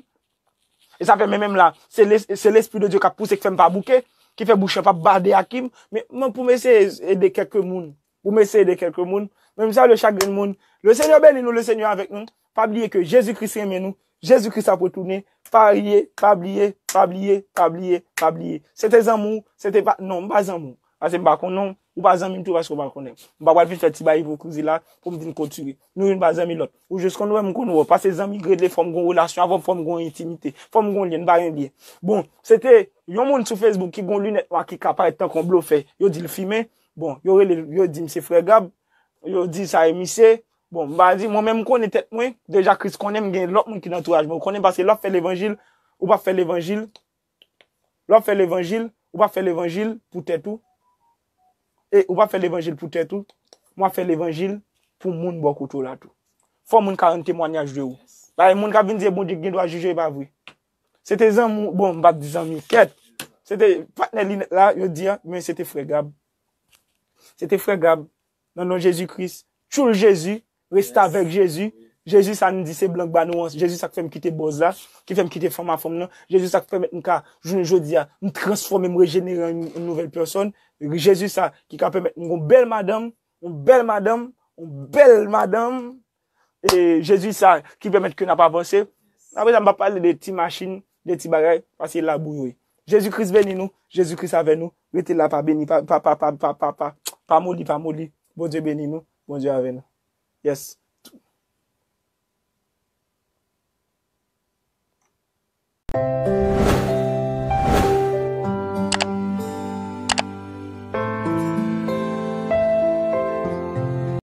E sa fè men menm la, se les-, se Lespri de Dye k ap pouse, k fè m pa bouke, ki fè bouch lan p ap bade ak kim. Men mwen, pou m eseye ede kèk moun, pou m eseye ede kèk moun, men m salye chak grenn moun. Le Senyè beni nou, le Senyè avèk nou. Pa bliye ke Jezi Kris renmen nou. Jezi Kris ap retounen. Pa bliye, pa bliye, pa bliye, pa bliye, pa bliye. Se te zanmi w, se te pa, non, m pa zanmi w. Paske m pa konnen w, ou pa zanmi m tou paske w pa konnen m. M pa pral vin fè ti bagay ipokrizi la pou m vin kontinye. Nou youn pa zanmi lòt. Ou jis konn wè m konn wè w. Paske zanmi rele fò m gon relasyon avè w, fò m gon entimite. Fò m gon lyen, m pa gen lyen. Bon, se te yon moun sou Facebook ki gon linèt nwa ki ka parèt tankou yon blofè. Yo di l fimen. Bon, yo rele l, yo di m se frè Gab. Yo di sa e misye. Bon, m pa di, mwen menm m konnen tèt mwen. Deja Kris konnen m, gen lòt moun ki nan antouraj mwen. Ou konnen paske lè w ap fè levanjil, ou p ap fè levanjil. Lè w ap fè levanjil, ou p ap fè levanjil pou tèt ou. E ou p ap fè levanjil pou tèt ou. Mwen ap fè levanjil pou moun bò kote w la tou. Fò moun ka rann temwayaj de ou. Bagay moun k ap vin di e Bondye ki gen dwa jije, e pa vre. Se te zanmi, bon, m p ap di zanmi, kèt. Se te patnè linèt la, yo di a, men se te frè Gab. Se te frè Gab. Nan non Jezi Kris. Tchoul Jezi. Reste avèk Jezi. Jezi sa n di se blan k ba nou an. Jezi sa k fè m kite bòz la. Ki fè m kite fanm a fanm nan. Jezi sa k pèmèt m ka, jounen jodi a, m transfòme, m rejenere an yon nouvèl pèsòn. Jezi sa ki ka pèmèt m gon bèl madanm. Yon bèl madanm. Yon bèl madanm. E Jezi sa ki pèmèt ke n ap avanse. Apre sa, m p ap pale de ti machin, de ti bagay, paske labou yo ye. Jezi Kris beni nou, Jezi Kris avè nou. Rete la, pa beni, pa, pa, pa moli, pa moli. Bondye beni nou, Bondye avè nou. Yes.